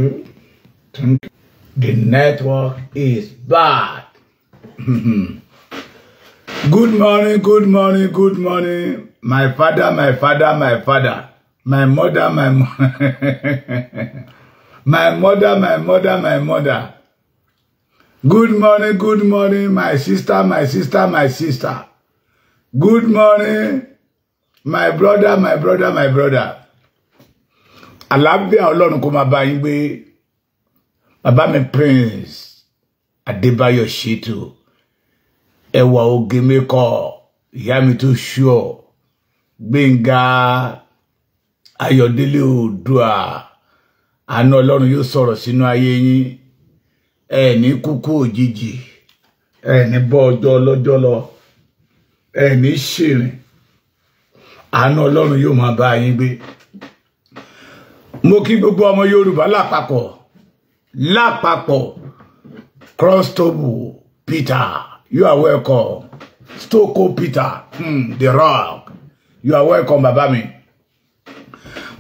you. Thank you. The network is bad. Good morning, good morning, good morning. My father, my father, my father. My mother, my my mother, my mother, my mother. Good morning, my sister, my sister, my sister. Good morning, my brother, my brother, my brother. Àlàáfíà Ọlọ́run kó máa bá yín gbé. Bàbá mi Prince Adébáyọ̀ Ṣítù, ẹwà oge mẹ́kọ̀, ìyá mi tó ṣúọ̀, Gbénga Ayọ̀délé Oòduà, àánú Ọlọ́run yóò sọ̀rọ̀ sínú ayé yín. Ẹ ní kúkú òjijì, ẹ ní bọ́ ọjọ́ ọlọ́jọ́ lọ, ẹ ní ṣìrìn. Àánú Ọlọ́run yóò máa bá yín gbé. Mo kí gbogbo ọmọ Yorùbá lápapọ̀ lápapọ̀. Crosstobu Peter, you are welcome. Stoko Peter, the rock, you are welcome bàbá mi.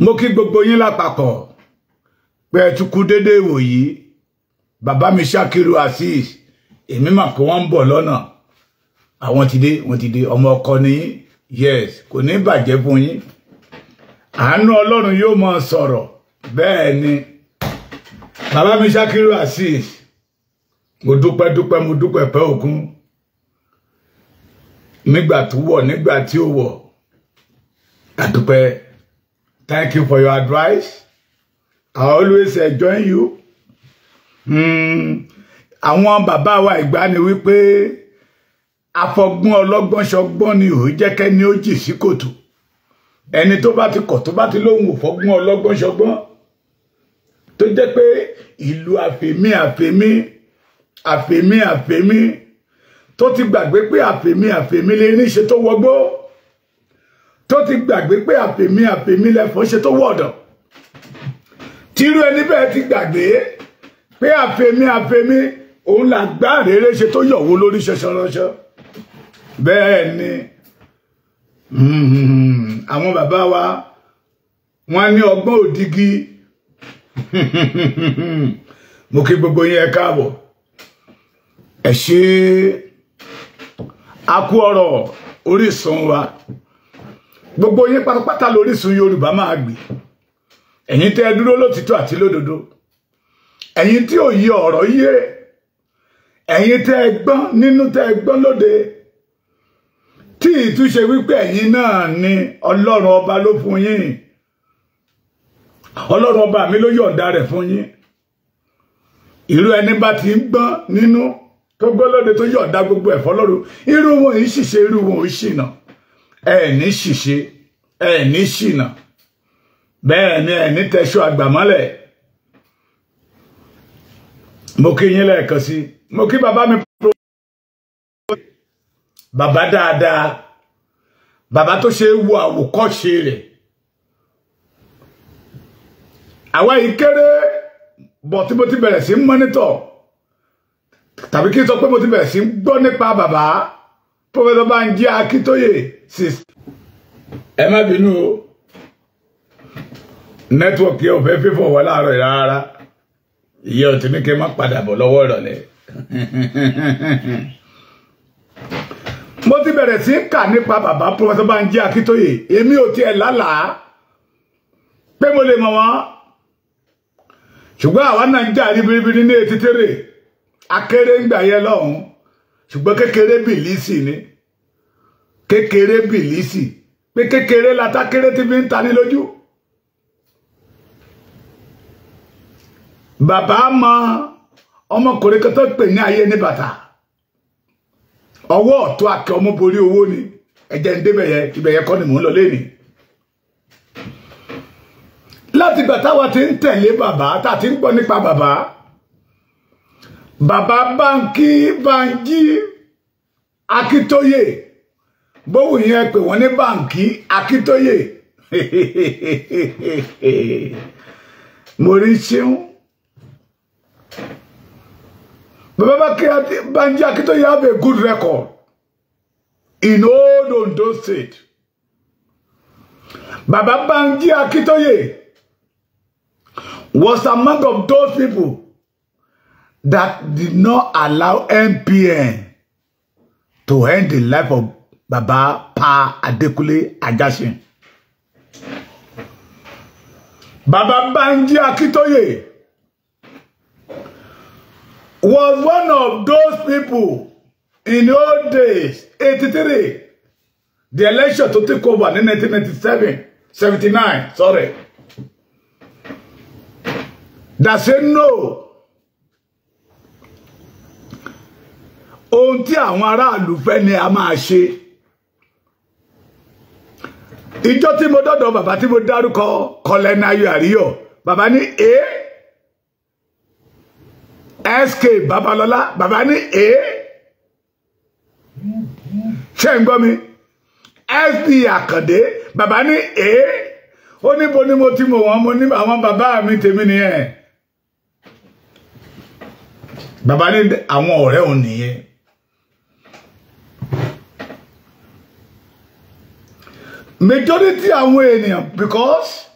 Mo kí gbogbo yín lápapọ̀ pé ẹ tún kú dédé ìwòyí. Bàbá mi Ṣakiru Azeez, èmi mà kó wọ́n ń bọ̀ lọ́nà. Àwọn ti dé, wọ́n ti dé. Ọmọ ọkọ ni yín. Yes, kò ní bàjẹ́ fún yín. Àánú Ọlọ́run yóò máa sọ̀rọ̀. Bẹ́ẹ̀ ni bàbá mi Ṣakiru Azeez, mo dúpẹ́ dúpẹ́, mo dúpẹ́ pẹ́ òkun. Nígbà tó wọ̀, nígbà tí ó wọ̀, àdúpẹ́. Thank you for your advice. I always enjoy you. Àwọn bàbá wa ìgbà ni wípé afọgbọ́n ọlọ́gbọ́n ṣọgbọ́n ni ò jẹ́ kẹ́ni ó jì sí kòtò. Ẹni tó bá ti kọ̀, tó bá ti lóhùn òfọgbọ́n ọlọ́gbọ́n ṣọgbọ́n, tó jẹ́ pé ìlú àfèmí àfèmí àfèmí àfèmí, tó ti gbàgbé pé àfèmí àfèmí lè ní ṣe tó wọgbó, tó ti gbàgbé pé àfèmí àfèmí lẹ́fọ́ ṣe tó wọ̀dọ̀, tírú ẹni bẹ́ẹ̀ ti gbàgbé pé àfèmí àfèmí òun là gbá rere ṣe tó yọ̀wó lórí ṣọṣọrọṣọ. Bẹ́ẹ̀ ni àwọn bàbá wa wọ́n ní ọgbọ́n òdigi. Mo kí gbogbo yín ẹ káàbọ̀. Ẹ ṣé, a kú ọ̀rọ̀ Orísun wa. Gbogbo yín pátápátá lórísun Yorùbá máa gbé. Ẹ̀yin tẹ́ dúró lótìtọ́ àti lódodo, ẹ̀yin tí ò yí ọ̀rọ̀ yé, ẹ̀yin tẹ́ gbọ́n nínú tẹ́ gbọ́n lóde, tí ìtúnṣe wípé ẹ̀yin náà ni Ọlọ́run ọba ló fún yín. Ọlọ́run ọba mi ló yọ̀ǹda rẹ̀ fún yín. Irú ẹni bá ti ń gbọ́n nínú tó gbọ́n lóde tó yọ̀ǹda gbogbo ẹ̀fọ́ lọ́run, irú wọn yìí ṣìṣe, irú wọn ò ṣìnà. Ẹ ní ṣìṣe, ẹ ní ṣìnà. Bẹ́ẹ̀ ni ẹ ní tẹ̀sọ́ àgbàmọ́lẹ̀. Mo kí yín lẹ́ẹ̀kan sí. Mo kí bàbá mi, bàbá dáadáa, bàbá tó ṣe wo àwòkọ́ṣe rẹ̀. Àwa yìí kéré bọ̀ tí mo ti bẹ̀rẹ̀ sí mọ́nítọ̀, tàbí kí n sọ pé mo ti bẹ̀rẹ̀ sí gbọ́ nípa bàbá Professor Banji Akíntóyè. Ẹ má bínú o, nẹ́tíwọ̀kì yẹn ò fẹ́ fífọ̀ wá láàárọ̀ rárá. Ìyẹn ò ti ní kí n má padà bọ̀ lọ́wọ́ ìrọ̀lẹ́. Mo ti bẹ̀rẹ̀ sí kà nípa bàbá Professor Banji Akíntóyè. Èmi ò tiẹ̀ lálàá pé mo lè mọ̀ wọ́n, ṣùgbọ́n àwa náà ń jà ribiribi ní etí tèrè akéré ń gbà yẹn lọ́hùn. Ṣùgbọ́n kékeré bìlísì ni, kékeré bìlísì, pé kékeré latákéré tí fi ń tani lójú. Bàbá mọ ọmọkùnrin kan tó pè ní ayé ní bàtà, ọwọ́ ọ̀tún akẹ́ ọmọ borí owó ni. Ẹ̀jẹ̀ ń débẹ̀ yẹn, ibẹ̀ yẹn kọ́ ni mò ń lọ lẹ́nìí. Láti ìgbà táwa ti ń tẹ̀lé bàbá, tá a ti ń gbọ́ nípa bàbá, bàbá Bánkì Banji Akíntóyè, bóun yẹn pè wọ́n ní Bánkì Akíntóyè. Mo rí ṣeun. Bàbá Banji Akíntóyè have a good record in old Ondo State. Bàbá Banji Akíntóyè, was among of those people that did not allow NPN to end the life of Baba Pa Adekunle Ajasin. Baba Banji Akintoye was one of those people in the old days, 83, the election to take over in 1997, 79, sorry, that said no. Ohun tí àwọn aráàlú fẹ́ ni a máa ṣe. Ìjọ tí mo dọ́dọ̀ bàbá tí mo dárúkọ Colonel Ayọ̀ Àríyọ̀, bàbá ní A, SK Babalọ́lá, bàbá ní A, ṣé ń gbọ́ mi, SB Àkàndé, bàbá ní A, ó níbo ni mo ti mọ̀ wọ́n, mo ní àwọn bàbá mi tèmi nìyẹn. Bàbá ní àwọn ọ̀rẹ́ òun nìyẹn. Majority àwọn ènìyàn, because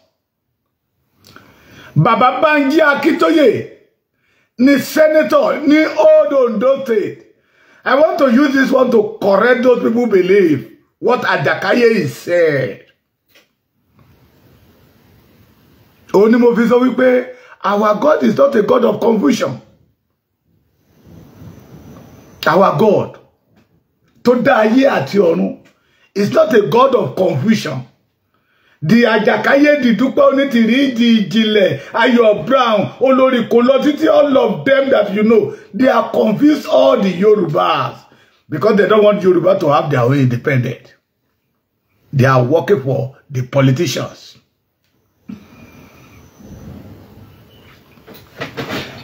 Bàbá Banji Akintoye ni senator ní Old Ondo State. I want to use this one to correct those people who believe what Ajakaye is said. Ó ní mo fi sọ wípé our God is not a God of confusion. Our God tó dá ayé àti ọ̀run is not a God of confusion. The Ajakaye, the Dupe Onitiri, the Ijile, Ayo Brown, Olori Kolotiti, all of them that you know, they are confused, all the Yorubas, because they don't want Yoruba to have their own independence. They are working for the politicians.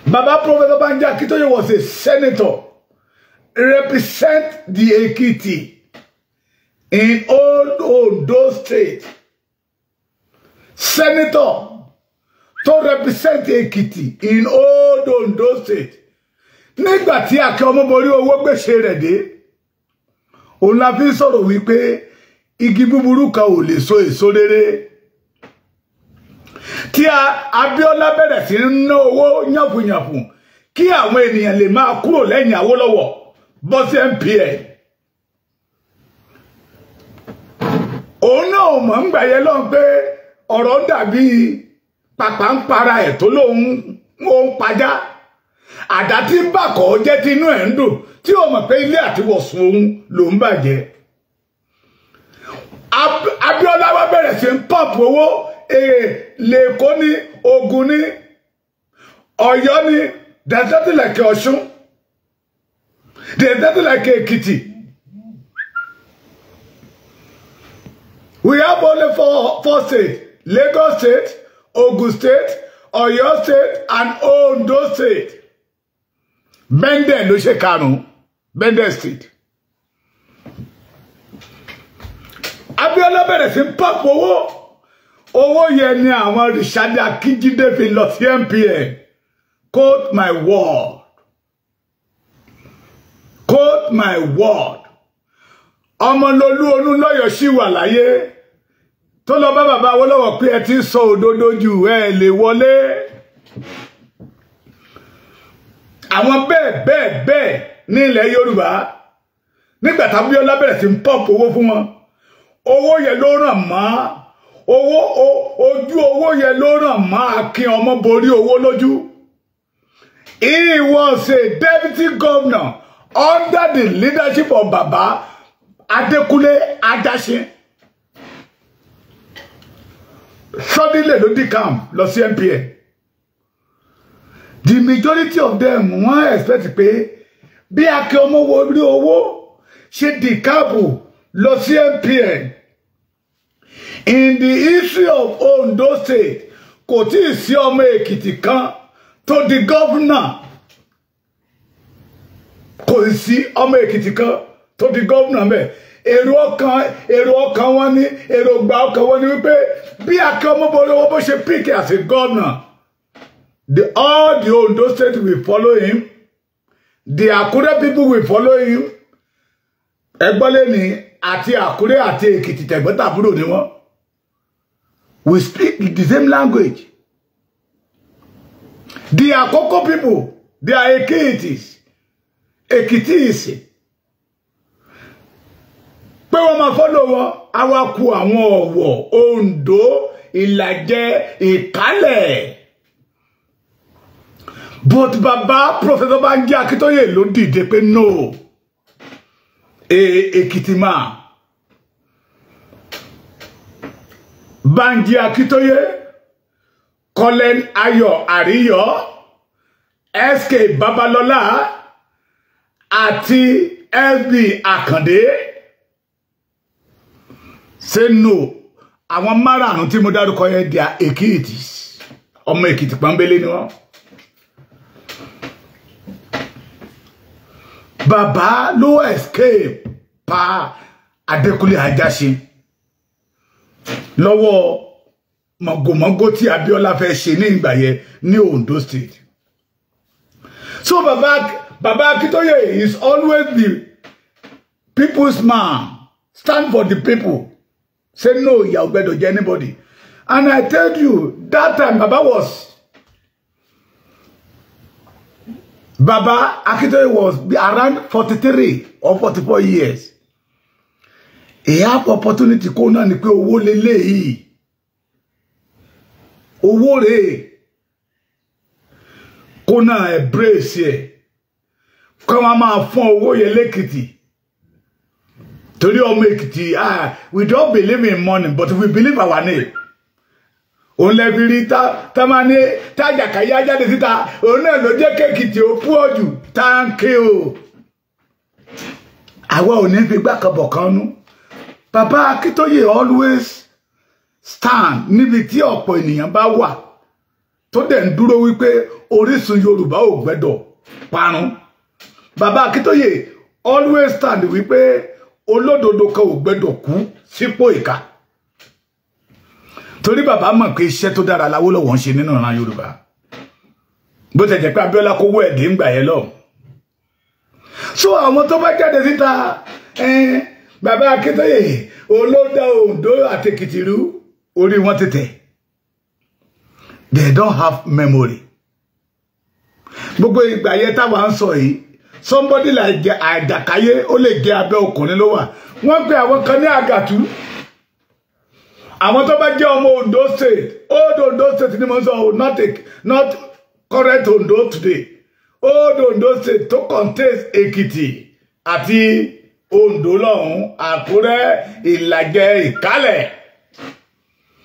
Baba Professor Banji Akintoye was a senator, represent the Ekiti in Old Ondo State. Senator to represent Ekiti in Old Ondo State. Nígbà tí Akin Ọmọborí owó gbèsè rẹ̀ dé, òun la fi sọ̀rọ̀ wípé igi búburú kan ò lè so èso rere. Tí Abíọ́lá bẹ̀rẹ̀ sí ń ná owó yànfùyànfùn kí àwọn ènìyàn lè máa kúrò lẹ́yìn Awólọ́wọ̀ bọ́ sí NPN. Òun náà mọ̀ ń gbà yẹn lọ́n pé ọ̀rọ̀ dàbí pàpà ń para ẹ̀ tó lóun ó ń pajá. Àdá tí ń bàkọ́ jẹ́ tí inú ẹ̀ ń dùn tí ó mọ̀ pé ilé àtiwọ̀sùn òun ló ń bàjẹ́. Abíọ́lá wá bẹ̀rẹ̀ sí ń pọ̀pù owó Lẹ́kọ̀ọ́ ní Ògùn ní Ọ̀yọ́ ní, there's nothing like Ọ̀ṣun, there's nothing like Ekiti. We have only four states: Lagos State, Ogun State, Oyo State, and Ondo State. Bende ló ṣe karùn-ún, Bende State. Abíọ́lá bẹ̀rẹ̀ sí pọ̀pù owó. Owó yẹn ni àwọn Richard Akínjídé fi lọ sí NPN. Quote my word. Quote my word. Ọmọlolú Olúnlọ́yọ̀ ṣì wà láyé tó lọ bá bàbá Awólọ́wọ̀ pé ẹ ti sọ òdodo jù, ẹ lè wọlé. Àwọn bẹ́ẹ̀ bẹ́ẹ̀ bẹ́ẹ̀ ní ilẹ̀ Yorùbá nígbà tí Abíọ́lá bẹ̀rẹ̀ sí ń pọ̀pù owó fún wọn, owó yẹn ló ràn mọ́ owó, ojú owó yẹn ló ràn mọ́ Akin Ọmọborí owó lójú. He was a deputy governor under the leadership of Baba Adekunle Ajasin. Suddenly ló dì camp lọ sí NPN. The majority of them wọ́n expect pé bí Akin Ọmọborí owó ṣe dì camp lọ sí NPN. In the history of Ondo State, kò tí ì sí ọmọ Èkìtì kan tó di gọ́vnà. Kò sí ọmọ Èkìtì kan tó di gọ́vnà mẹ́. Èrò ọkàn wọn ní, èròǹgbà ọkàn wọn ní wípé bí Akin Ọmọborí owó bó ṣe pick as a governor, all the Ondo State will follow him, the Akure people will follow him. Ẹgbọ́n lẹ́ni àti Àkúrẹ́ àti Èkìtì tẹ̀gbọ́ntàbúrò ni wọ́n. We speak the same language. The Akoko people, they are Ekitis. Ekitis. Pé wọ́n máa follow wọn, àwa kù àwọn Ọ̀wọ̀, Oǹdó, Ìlàjẹ, Ìkálẹ̀. But bàbá Professor Banji Akíntóyè ló dìde pé no. Èkìtì máa. Banji Akíntóyè, Colin Ayọ̀ Àríyọ̀, SK Babalọ́lá àti SB Àkàndé. Say no. Àwọn márààrún tí mo dárúkọ yẹn di Èkìtì. Ọmọ Èkìtì pọ́nbélé ni wọ́n. Bàbá ló escape pa Adékúnlé Ajáṣin lọ́wọ́ mọ̀gòmọ́gó tí Abíọ́lá fẹ́ ṣe ní ìgbà yẹn ní Ondo State. So Bàbá Akíntóyè is always the people's man. Stand for the people. Say no, ìyà ò gbẹ́dọ̀ jẹ anybody. And I tell you, that time Baba Akintoye was around 43 or 44 years. He have opportunity kó náà ni pé owó leléyìí. Owó rèé. Kó náà embrace ẹ̀. Kó wọ́n máa fún owó yẹn lẹ́kìtì. Torí ọmọ Èkìtì, we don't believe in money, but we believe our name. Òun lẹ́bi rí tá máa ní tájàkáyá jáde síta, òun náà ló jẹ́ kéèkìtì ó pú ọ̀jù. Thank you. Àwa ò ní fi gbàkànbọ̀ kan nú. Bàbá Akíntóyè always stand níbi tí ọ̀pọ̀ ènìyàn bá wà tó dẹ̀ ń dúró wípé orísun Yorùbá ò gbẹ́dọ̀ parun. Bàbá Akíntóyè always stand wípé olódodo kan ò gbẹ́dọ̀ kú sípò ìkà. Torí bàbá mọ̀ pé iṣẹ́ tó dára l'Awólọ́wọ̀ ń ṣe nínú ìran Yorùbá. Bó tẹ̀ jẹ́ pé Abíọ́lá kó wọ́ ẹ̀dín gbà yẹn lọ. So àwọn tó bá jáde síta, bàbá Akíntóyè olódà Oǹdó àti Èkìtì rú, orí wọn ti tẹ̀. They don't have memory. Gbogbo ìgbà yẹn táwa ń sọ yìí, somebody like Àjàkáyé ó lè jẹ́ abẹ́ ọkùnrin ló wà. Wọ́n pe àwọn kan ní Àgàtú. Àwọn tó bá jẹ́ ọmọ Ondo State, old Ondo State ni mo ń sọ, not current Ondo today. Old Ondo State tó contains Èkìtì àti Ondo lọ́hùn, Àkúrẹ́, Ìlàjẹ, Ìkálẹ̀.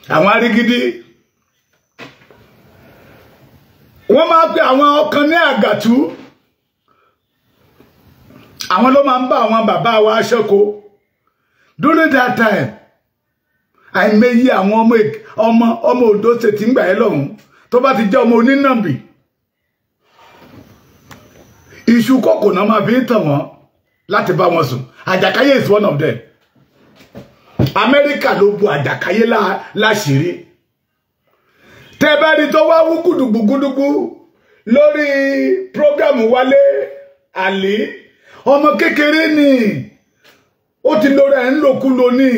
Àwọn arígídí. Wọ́n máa pe àwọn ọkàn ní Àgàtú. Àwọn ló máa ń bá àwọn bàbá wa ṣọ́kọ. During that time, àìmọye àwọn ọmọ ọmọ Ondo State ń gbà ẹ́ lọ́hùn tó bá ti jẹ́ ọmọ onínàbì, iṣu kòkò náà máa fi ń tàn wọ́n láti bá wọn sùn. Àjàkáyé is one of them. Amẹ́ríkà ló bu Àjàkáyé láṣìírí. Tẹ́ bá rí tó wá wú gùdùgbùgùdùgbù lórí prógámù Wálé Àlí, ọmọ kékeré ni ó ti lóra ẹ̀ ń lòkulò ní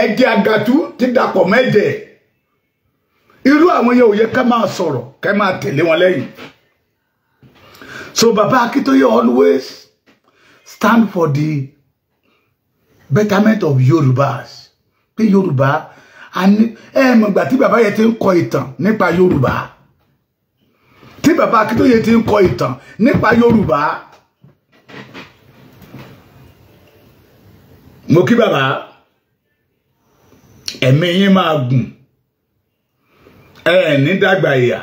ẹ̀jẹ̀ Àgàtú ti dàpọ̀ mẹ́jẹ̀. Irú àwọn yẹn ò yẹ ká máa sọ̀rọ̀ ká máa tẹ̀lé wọn lẹ́yìn. So Bàbá Akíntóyè always stand for the betterment of Yorùbás. Pé Yorùbá ẹ mọ̀ gbà tí bàbá yẹn ti ń kọ ìtàn nípa Yorùbá. Tí bàbá Akíntóyè ti ń kọ ìtàn nípa Yorùbá. Mo kí bàbá, ẹ̀mí yín máa gùn, ẹ ní dàgbà ìyà.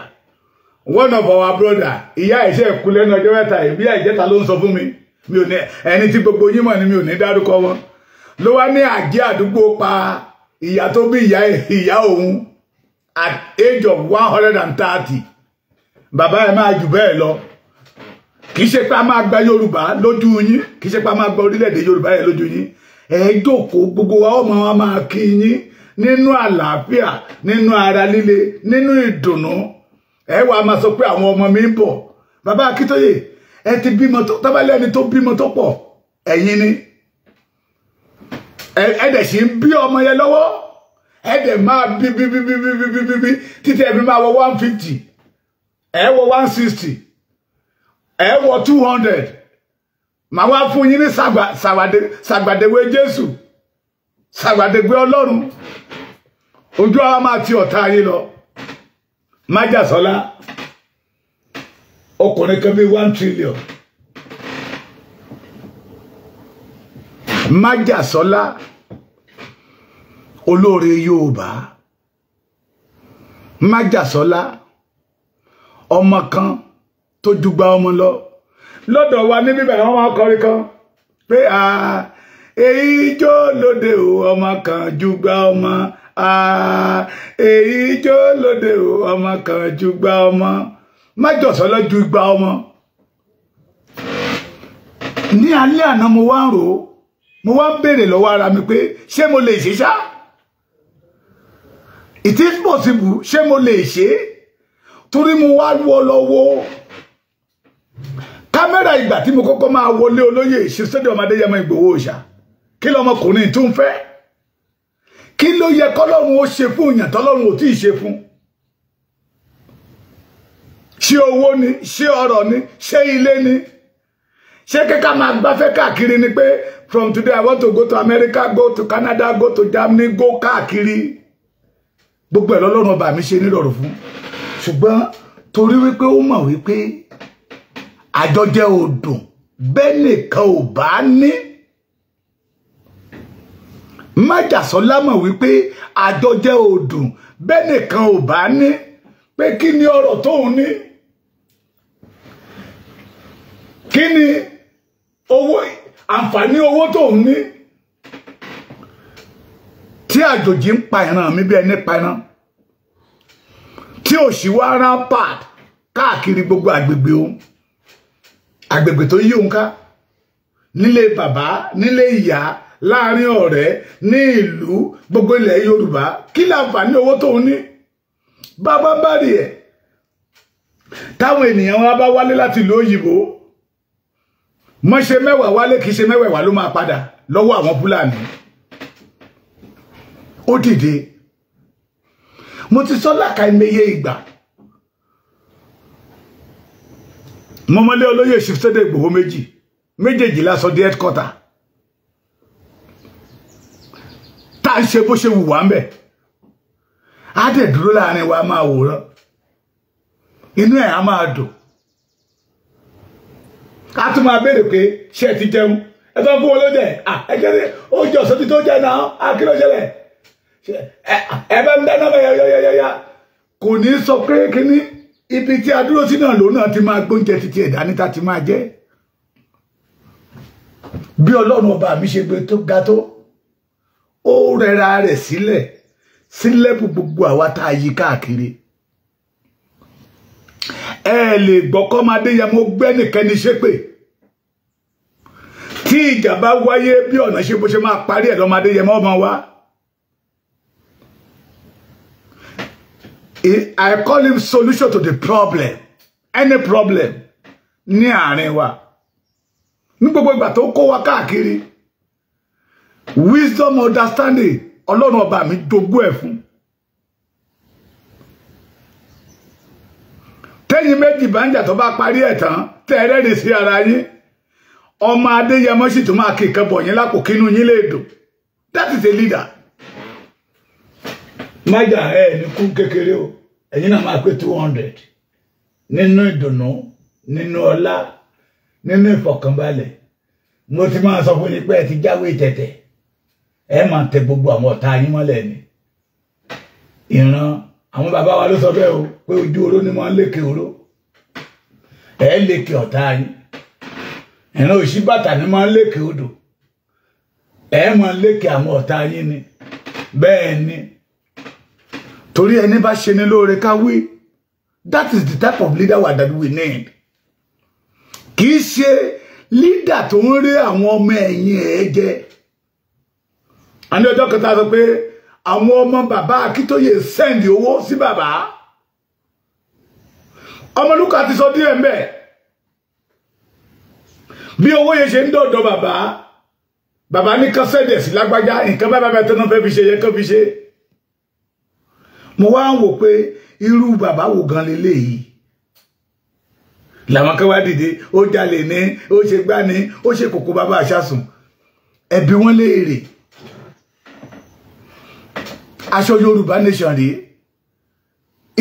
One of our brother, ìyá ìṣe kú lẹ́nu ọjọ́ mẹ́ta, ìbí àìjẹta ló ń sọ fún mi. Mi ò ní ẹni tí gbogbo yín mọ̀ ni mi ò ní dárúkọ wọn. Ló wá ní àjẹ́ àdúgbò pa ìyá tó bí ìyá òun at age of 130. Bàbá ẹ̀ máa jù bẹ́ẹ̀ lọ. Kì í ṣe pé a máa gba Yorùbá lójú yín, kì í ṣe pé a máa gba orílẹ̀-èdè Yorùbá yẹn lójú yín. Ẹ jókòó gbogbo wa ọmọ wa máa kí yín nínú àlàáfíà, nínú ara líle, nínú ìdùnnú. Ẹ wá máa sọ pé àwọn ọmọ mi ń bọ̀. Bàbá Akíntóyè, ẹ ti bímọ tó tábàlẹ́ ẹni tó bímọ tó pọ̀, ẹ̀yin ni. Ẹ dẹ̀ sì ń bí ọmọ yẹn lọ́wọ́. Ẹ dẹ̀ máa bí bí bí bí bí bí bí bí títí ẹ fi máa wọ 150. Ẹ wọ 160, ẹ wọ 200. Màá wá fún yín ní sàgbàdéwé Jésù, sàgbàdégbé Ọlọ́run. Ojú àwa máa ti ọ̀tá yín lọ. Májàsọ́lá, ọkùnrin kan bí 1 trillion. Májàsọ́lá, olóore Yorùbá. Májàsọ́lá, ọmọ kan tó jùgbà ọmọ lọ. Lọ́dọ̀ wa ní bíbẹ̀ wọ́n máa kọrin kan pé èyí jó lóde o, ọmọ kan jùgbà ọmọ. Èyí jó lóde o, ọmọ kan jùgbà ọmọ. Májàsọ́lá jùgbà ọmọ. Ní alẹ́ àná mo wá ń rò ó, mo wá ń béèrè lọ́wọ́ ara mi pé ṣé mo lè ṣe ṣá? It is possible, ṣé mo lè ṣe? Torí mo wá wọ lọ́wọ́ kámẹ́rà ìgbà tí mo kọ́kọ́ máa wọlé olóyè Sunday Adéyẹmọ Ìgbòho Òòṣà. Kí lọmọkùnrin tún fẹ́? Kí ló yẹ kọ́lọ́run ó ṣe fún èèyàn tọ́lọ́run ò tí ì ṣe fún? Ṣé owó ni? Ṣé ọrọ̀ ni? Ṣé ilé ni? Ṣé kíkà máa gbáfẹ́ káàkiri ni pé from today I want to go to America, go to Canada, go to Germany, go káàkiri. Gbogbo ẹ̀ lọ́lọ́run ọba mi ṣe nírọ̀rùn fún. Ṣùgbọ́n torí wípé ó mọ̀ wípé àjọjẹ ò dùn bẹ́ẹ̀ nìkan ò bá ní. Májàsọ́lá mọ̀ wípé àjọjẹ ò dùn bẹ́ẹ̀ nìkan ò bá ní, pé kí ni ọrọ̀ tóun ní, kí ni owó àǹfààní owó tóun ní, tí àjòjì ń pa ìran mi bí ẹni pa ìran, tí òṣì wá rampart káàkiri gbogbo àgbègbè òun, àgbègbè tó yí òun ká, nílé bàbá, nílé ìyá, láàrin ọ̀rẹ́, ní ìlú, gbogbo ilẹ̀ Yorùbá. Kí láǹfààní owó tóun ní? Bàbá bá rí ẹ̀ táwọn ènìyàn wa bá wálé láti ìlú òyìnbó, mọ́ṣe mẹ́wàá wálé, kìí ṣe mẹ́wàá ló máa padà lọ́wọ́ àwọn Fúlàní. Ó dìde. Mo ti sọ lákàìmẹyẹ ìgbà, mọ́mọ́lé olóyè Sunday Ìgbòho méjì méjèèjì lásọ di headquarter tá ń ṣe bó ṣe wù wá ń bẹ̀. Á dẹ̀ dúró láàrin wa, máa wòran, inú ẹ̀ á máa dùn, á tún máa béèrè pé ṣé ẹ ti jẹun, ẹ tó ń fún wọn lóúnjẹ, ẹ jẹ́ oúnjẹ ọ̀sán ti tó jẹ náà, á kí ló ṣẹlẹ̀, ẹ bá ń dáná bẹ́ẹ̀ yáyáyáyá. Kò ní sọ pé kíní ibi tí a dúró sí náà lòun náà ti máa gbóúnjẹ títí ẹ̀dá níta ti máa jẹ́. Bí Ọlọ́run ọba mi ṣe gbé tó ga tó, ó rẹra rẹ̀ sílẹ̀ sílẹ̀bù gbogbo àwa tá a yí káàkiri. Ẹ lè gbọ́ kọ́mọ Adéyẹmọ gbẹ́nìkẹ́ni ṣépè. Tí ìjà bá wáyé bí ọ̀nà ṣe bó ṣe máa parí ẹ̀ lọ́mọ Adéyẹmọ ọmọ wa. I call him solution to the problem, any problem ní àárín wa. Ní gbogbo ìgbà tó kó wa káàkiri, wisdom, understanding, Ọlọ́run ọba mi jogún ẹ̀ fún. Tẹ́yìn méjì bá ń jà tó bá parí ẹ̀ tán, tẹ́ rẹ́rìn sí ara yín, ọmọ Adéyẹmọ sì tún máa kíkan bọ̀ yín lápò kínú yín lè dùn. That is a leader. Májà ẹ ní kú kékeré o, ẹ̀yin náà máa pé 200 nínú ìdùnnú, nínú ọlá, nínú ìfọ̀kànbalẹ̀. Mo ti máa sọ fún yín pé ẹ ti jáwé tẹ̀tẹ̀, ẹ máa tẹ gbogbo àwọn ọ̀tá yín mọ́lẹ̀ ni. Ìran àwọn bàbá wa ló sọ bẹ́ẹ̀ o, pé ojú oró ni wọ́n lékè oró, ẹ lékè ọ̀tá yín. Ìran òṣìbàtà ni wọ́n lékè odò, ẹ máa lékè àwọn ọ̀tá yín ni. Bẹ́ẹ̀ ni, torí ẹni bá ṣe ni lóore ká wí. That is the type of leader that we need. Kì í ṣe leader tó ń rí àwọn ọmọ ẹ̀yìn ẹ̀ jẹ. Àní ọjọ́ kẹta sọ pé àwọn ọmọ bàbá Akíntóyè send owó sí bàbá. Ọmọlúkà ti sọ díẹ̀ mbẹ́. Bí owó yẹn ṣe ń dọ̀dọ̀ bàbá, bàbá ní kan send ẹ̀ sí lágbájá, nǹkan bá bàbá tó náà fẹ́ fi ṣe yẹ kán fi ṣe. Mo wá ń wò pé irú bàbá wo gan leléyìí. Làwọn kan wá dìde, ó jalè ní, ó ṣe gbá ní, ó ṣe kòkó bàbá àṣàsùn. Ẹbí wọn léèrè. Aṣọ Yorùbá nation rèé.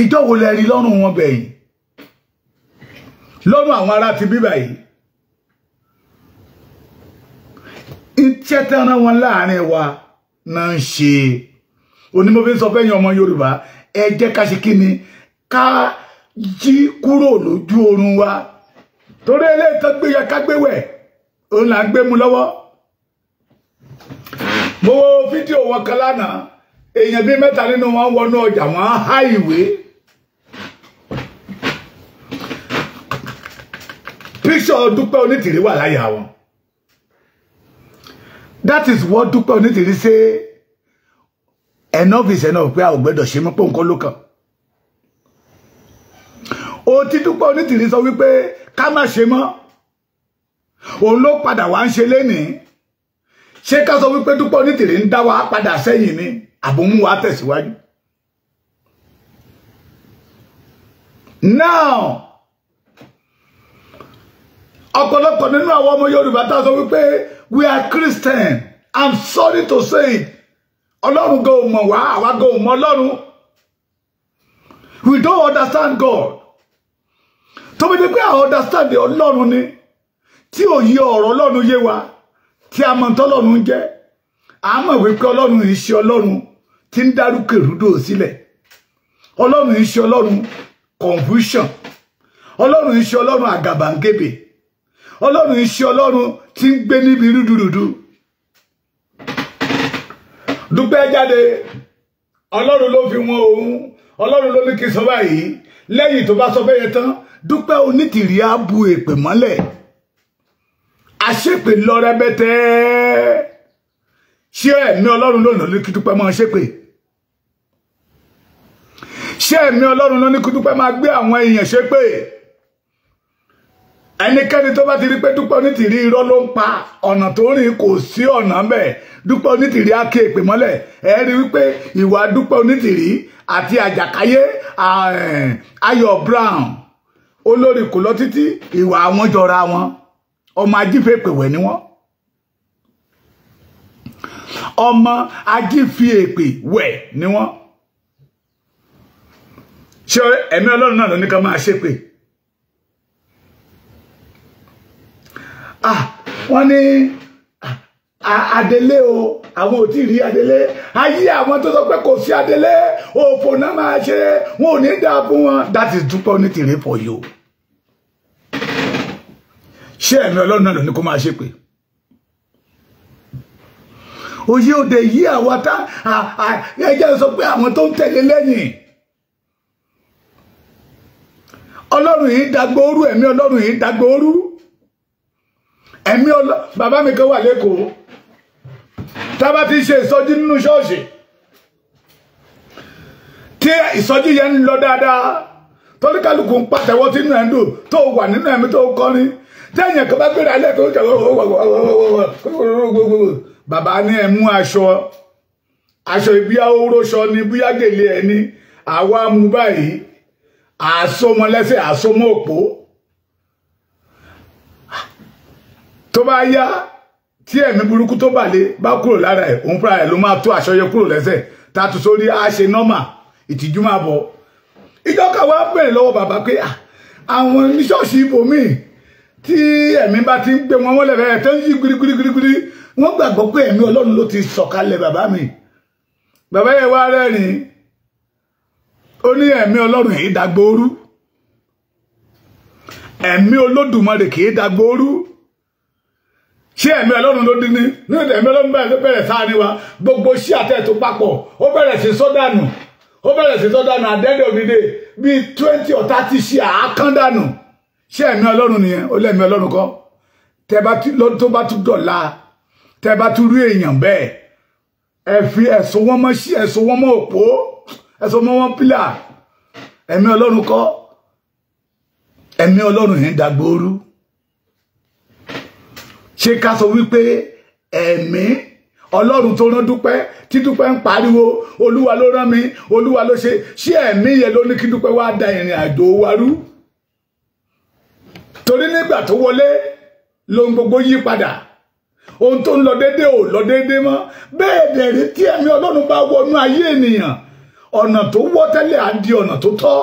Ìjọ wo lẹ rí lọ́rùn wọn gbẹ̀yìn? Lọ́rùn àwọn ará ti bíbà yìí. Iṣẹ́ tán rán wọn láàrin wa náà ń ṣe. Onímọ̀ fi ń sọ fẹ́yìn ọmọ Yorùbá, ẹ jẹ́ ká ṣe kí ni? Ká jí kúrò lójú oorun wa. Torí eléyìí tó gbé yẹ ká gbé wẹ̀, òun là ń gbé mu lọ́wọ́. Mo wo fídíò wọn kan lánàá, èèyàn bíi mẹ́ta nínú wọn wọnú ọjà, wọn á há ìwé. Píṣọ̀ Dúpẹ́ Onítìrí wà láyà wọn. That is what Dúpẹ́ Onítìrí say. Enough is enough pé a ò gbẹ́dọ̀ ṣe mọ́ pé nǹkan ló kàn. Ó ti Dúpẹ́ Onítìrí sọ wípé ká má ṣe mọ́. Òun ló padà wá ń ṣe lénìí. Ṣé ká sọ wípé Dúpẹ́ Onítìrí ń dá wa padà sẹ́yìn ni àbò mú wa tẹ̀síwájú? Now, ọ̀pọ̀lọpọ̀ nínú àwọn ọmọ Yorùbá tá a sọ wípé we are Christian. I'm sorry to say it. Ọlọ́run gan ò mọ̀ wá, àwa gan ò mọ̀ Ọlọ́run. We don't understand God. Tó bí pé a understand Ọlọ́run ni, tí òye ọ̀rọ̀ Ọlọ́run yé wa, tí a mọ̀ tọ́lọ́run ń jẹ́, a mọ̀ wípé Ọlọ́run yìí ṣe Ọlọ́run tí ń dárúkèrúdò sílẹ̀. Ọlọ́run yìí ṣe Ọlọ́run confusion. Ọlọ́run yìí ṣe Ọlọ́run àgàbàǹgebè. Ọlọ́run yìí ṣe Ọlọ́run tí ń gbé níbi rúdurùdu. Dúpẹ́ jáde, Ọlọ́run ló fi wọn òun, Ọlọ́run ló ní kí sọ báyìí. Lẹ́yìn tó bá sọ bẹ́yẹ tán, Dúpẹ́ Onítìrí á bu èpè mọ́lẹ̀. Àṣepè lọ rẹpẹtẹ. Ṣé ẹ̀mí Ọlọ́run ló ní kí Dúpẹ́ máa ṣépè? Ṣé ẹ̀mí Ọlọ́run ló ní kí Dúpẹ́ máa gbé àwọn èèyàn ṣépè? Ẹnikẹ́ni tó bá ti rí pé Dúpẹ́ Onítìrí irọ́ ló ń pa, ọ̀nà tó rìn kò sí ọ̀nà ńbẹ̀. Dúpẹ́ Onítìrí á ké èpè mọ́lẹ̀. Ẹ rí wípé ìwà Dúpẹ́ Onítìrí àti Àjàkáyé Ayọ̀ Brown olórí kò lọ títí, ìwà àwọn jọra wọn. Ọmọ ajífèpè wẹ̀ ni wọ́n. Ọmọ ajífèpè wẹ̀ ni wọ́n. Ṣé ẹ̀mí Ọlọ́run náà ló ní ká máa ṣépè? Ah, wọ́n ní adelé o, àwọn ò tí rí adelé. Ayé àwọn tó sọ pé kò sí adelé, òfò náà máa ṣe, wọn ò ní dáa fún wọn. That is Dúpẹ́ Onítìrí for you. Ṣé ẹ̀mí Ọlọ́run náà ló ní kó máa ṣépè? Òye òde yí àwa tá ẹjẹ́ sọ pé àwọn tó ń tẹ̀lé lẹ́yìn. Ọlọ́run yìí dàgbòrú, ẹ̀mí Ọlọ́run yìí dàgbòrú. Ẹ̀mí Ọlọ́run, bàbá mi kan wà lẹ́kọ̀ọ́. Tá bá ti ṣe ìsọjí nínú ṣọ́ọ̀ṣì, tí ìsọjí yẹn ń lọ dáadáa, torí kálukú ń pàtẹ́wọ́ tínú ẹ̀ ń dùn, tó wà nínú ẹ̀mí tó kọrin. Tẹ́yìn kan bá gbéra ilé tó ń jẹ́ bàbá ní ẹ mú aṣọ, aṣọ ìbíyá oróṣọ ni bíyá gèlè ẹni, àwa mú báyìí, àsomọ lẹ́sẹ̀, àsomọ òpó. Tó bá yá tí ẹ̀mí burúkú tó bà lé bá kúrò lára ẹ̀, òun fúnra ẹ̀ ló máa tó aṣọ yẹ kúrò lẹ́sẹ̀, tàtú sórí á ṣe nọ́mà, ìtìjú máa bọ̀. Ìjọka wa bèrè lọ́wọ́ bàbá pé àwọn oníṣọ́ọ̀ṣì ibòmíì tí ẹ̀mí bá ti ń gbé wọn mọ́lẹ̀ bẹ́ẹ̀ tó ń yí gbirigbirigbiri, wọ́n gbàgbọ́ pé ẹ̀mí Ọlọ́run ló ti sọ̀kalẹ̀ bàbá mi. Bàbá yẹn wá rẹ́rìn-ín, ó ní ẹ̀mí Ọlọ́run yìí dàgbòrú, ẹ̀mí Olódùmarè kì í dàgbòrú. Ṣé ẹ̀mí Ọlọ́run ló dín ní? Nínú ẹ̀mí Ọlọ́run bẹ̀rẹ̀ sáà ní wa, gbogbo ṣí àtẹ̀tò papọ̀, ó bẹ̀rẹ̀ sí sọ́dànù, ó bẹ̀rẹ̀ sí sọ́dànù àdẹ́dẹ̀ òdìdè bíi 20 or 30 ṣí àákán dànù. Ṣé ẹ̀mí Ọlọ́run nìyẹn? Ó lẹ́mí Ọlọ́run kọ́. Tẹ́ bá tó bá tún dọ̀la, tẹ́ bá tún rí èèyàn bẹ́ẹ̀, ẹ fi ẹ̀sùn wọn mọ́ sí, ẹ̀sùn wọn mọ́ òpó, ẹ̀sùn mọ́ wọn pílà. Ẹ̀mí Ọlọ́run kọ́. Ẹ̀mí Ọlọ́run yẹn dàgbòrú. Ṣé ká sọ wípé ẹ̀mí Ọlọ́run tó rán Dúpẹ́, tí Dúpẹ́ ń pariwo Olúwa ló rán mi, Olúwa ló ṣe, ṣé ẹ̀mí yẹn ló ní kí Dúpẹ́ wá da ìrìn àjò wa rú? Torí nígbà tó wọlé lóhun gbogbo yí padà. Ohun tó ń lọ déédé ò lọ déédé mọ́. Bẹ́ẹ̀ dẹ̀ rí, tí ẹ̀mí Ọlọ́run bá wọnú ayé ènìyàn, ọ̀nà tó wọ́ tẹ́lẹ̀ á di ọ̀nà tó tọ́.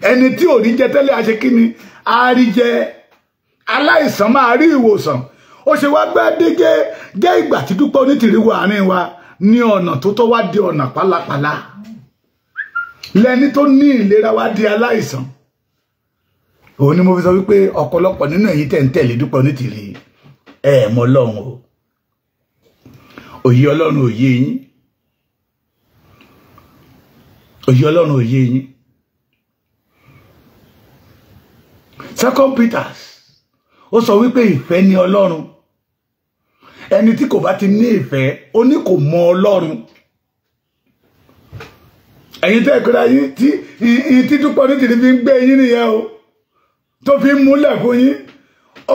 Ẹni tí ò rí jẹ tẹ́lẹ̀ á ṣe kí ni? Á rí jẹ. Aláìsàn máa rí ìwòsàn. Ó ṣe wá gbẹ́ dégé jẹ́ ìgbà tí Dúpẹ́ Onítìrí wà àárín wa ní ọ̀nà tó tọ́ wá di ọ̀nà pálapàla. Lẹ́ni tó ní ìlera wá di aláìsàn. Òun ni mo fi sọ wípé ọ̀pọ̀lọpọ̀ nínú ẹ̀yin tẹ̀ ń tẹ̀lé Dúpẹ́ Onítìrí, ẹ mọ̀ Ọlọ́run o. Òye Ọlọ́run òye yín. Òye Ọlọ́run òye yín. Second Peter ó sọ wípé ìfẹ́ ni Ọlọ́run. Ẹni tí kò bá ti ní ìfẹ́, ó ní kò mọ Ọlọ́run. Ẹ̀yin tẹ́ ìkọ́ra yín tí Dúpẹ́ Onítìrí fi ń gbé yín nìyẹn o, tó fi ń múlẹ̀ fún yín.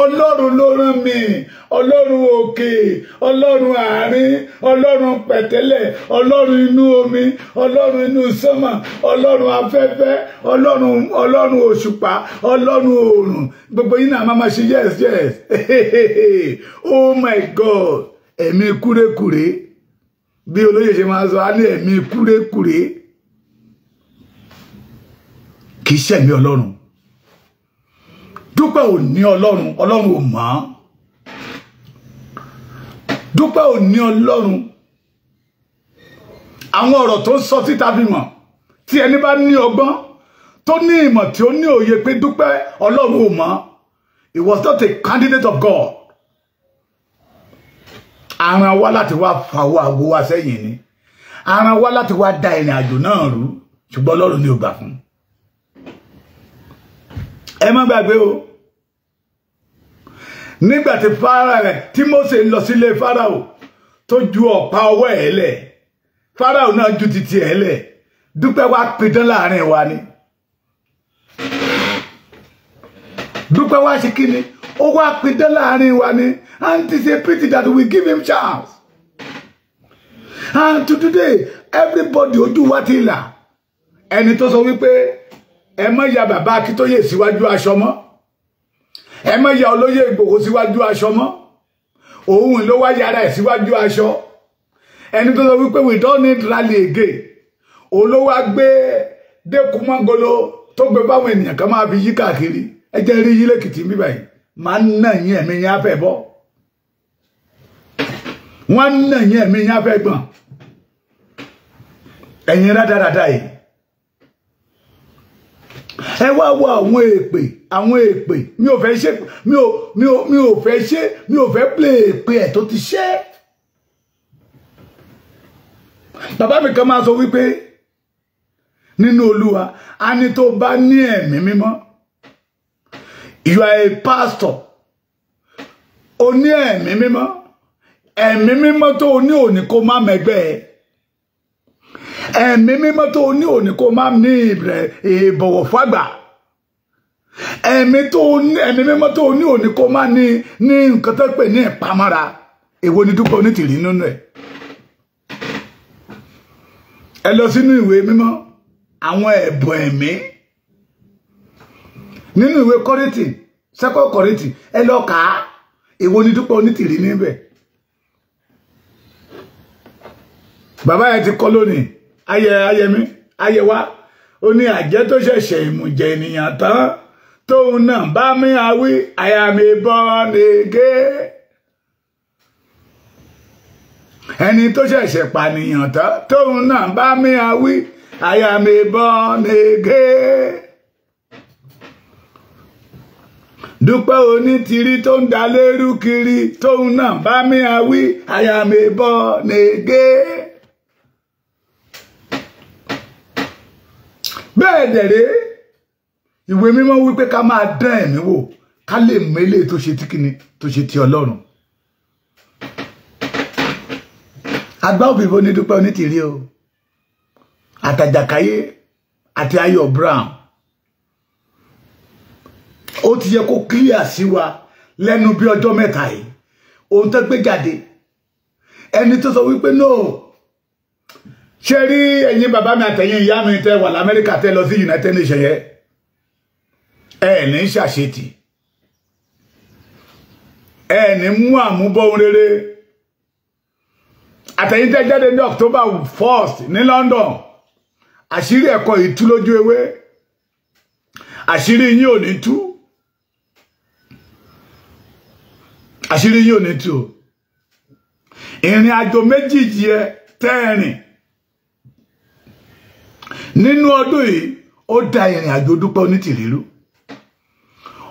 Ọlọ́run ló rán mi, Ọlọ́run òkè, Ọlọ́run àárín, Ọlọ́run pẹ̀tẹ́lẹ̀, Ọlọ́run inú omi, Ọlọ́run inú sánmà, Ọlọ́run afẹ́fẹ́, Ọlọ́run òṣùpá, Ọlọ́run oòrùn. Gbogbo yín náà máa ma ṣe yes yes. Oh my God, ẹ̀mí kúrékùré. Bí olóyè ṣe máa sọ, á ní ẹ̀mí kúrékùré. Kì í ṣẹ̀mí Ọlọ́run. Dúpẹ́ ò ní Ọlọ́run, Ọlọ́run ò mọ̀. Dúpẹ́ ò ní Ọlọ́run. Àwọn ọ̀rọ̀ tó ń sọ títa fi mọ̀, tí ẹni bá ní ọgbọ́n, tó ní ìmọ̀, tí ó ní òye pé Dúpẹ́ Ọlọ́run ò mọ̀. He was not a candidate of God. Aran wá láti wá fa owó àgbo wa sẹ́yìn ni. Aran wá láti wá da ìrìn àjò náà rú, ṣùgbọ́n Ọlọ́run ni ò gbà fún. Ẹ má gbàgbé o. Nígbà tí Fáráò tí Mósè lọ sílé Fáráò tó ju ọ̀pá ọwọ́ ẹ̀ lẹ̀, Fáráò náà ju titi ẹ̀ lẹ̀. Dúpẹ́ wá pidán láàrin wa ni. Dúpẹ́ wá ṣe kíni? Ó wá pidán láàrin wa ni. And it's a pity that we give him chance. And to today, everybody ojú wa ti là. Ẹni tó sọ wípé ẹ má ya bàbá Akíntóyè síwájú aṣọ mọ́, ẹ má ya olóyè Ìgbòho síwájú aṣọ mọ́, òun ló wá yára ẹ̀ síwájú aṣọ. Ẹni tó sọ wípé we don't need rally again, òun ló wá gbé dẹ́kun mọ́ngolo tó gbé báwọn ènìyàn kan máa fi yí káàkiri. Ẹ jẹ́ rí yí lẹ́kìtì ń bí báyìí, máa ń nà yín, ẹ̀mí yín á fẹ́ bọ́. Wọ́n ń nà yín, ẹ̀mí yín á fẹ́ gbọ̀n. Ẹ̀yin rádaràda yìí, ẹ wá wo àwọn èpè, àwọn èpè. Mi ò fẹ́ ṣe, mi ò fẹ́ ṣe, mi ò fẹ́ play èpè ẹ̀ tó ti ṣe. Bàbá mi kan máa sọ wípé nínú Olúwa, a ní tó bá ní ẹ̀mí mímọ́, you are a pastor, o ní ẹ̀mí mímọ́, ẹ̀mí mímọ́ tó o ní òní kó má mẹ́gbẹ́ ẹ, ẹ̀mí mímọ́ tó o ní òní kó má ní ìbọ̀wọ̀ fágbà, ẹ̀mí mímọ́ tó o ní òní kó má ní nǹkan tó pè ní ìpamọ́ra. Èwo ni Dúpẹ́ Onítìrí nínú ẹ̀? Ẹ lọ sínú ìwé mímọ́, àwọn ẹ̀bùn ẹ̀mí nínú ìwé Kọ́ríńtì, Second Kọ́ríńtì, ẹ lọ kà á. Èwo ni Dúpẹ́ Onítìrí níbẹ̀? Bàbá yẹn ti kọ́ lónìí, ayẹmí ayẹwà, ó ní àjẹ́ tó ṣẹ̀ṣẹ̀ ìmùjẹ ènìyàn tán, tóun náà bá mi àwí, àyà mi bọ́ nìgé. Ẹni tó ṣẹ̀ṣẹ̀ pànìyàn tán, tóun náà bá mi àwí, àyà mi bọ́ nìgé. Dúpẹ́ Onítìrí tó ń da lérú kiri, tóun náà bá mi àwí, àyà mi bọ́ nìgé. Bẹ́ẹ̀ dẹ̀rẹ́, ìwé mímọ́ wípé ká máa dán ẹ̀mí wò, ká lè mọ eléyìí tó ṣe tí kíni, tó ṣe ti Ọlọ́run. Àgbá òbíbo ní Dúpẹ́ Onítìrí o, àtàjàkáyé àti Ayọ̀ Brown. Ó ti yẹ kó clear sí wa lẹ́nu bí ọjọ́ mẹ́ta yìí, ohun tó gbé jáde. Ẹni tó sọ wípé no, ṣe rí ẹ̀yin bàbá mi àtẹ̀yin ìyá mi tẹ́ wà l'Amẹ́ríkà, tẹ́ lọ sí United Nations yẹn, Ẹ ní ṣàṣetì, ẹ ní mú àmúbọ̀ ohun rere. Àtẹ̀yìntẹ́ jáde ní October 1st ní London, àṣírí ẹ̀kọ́ yìí tú lójú ewé, àṣírí yín ò ní tú, àṣírí yín ò ní tú. Ìrìn àjò méjì yẹ tẹ́ẹ̀rìn nínú ọdún yìí, ó da ìrìn àjò Dúpẹ́ Onítìrí rú.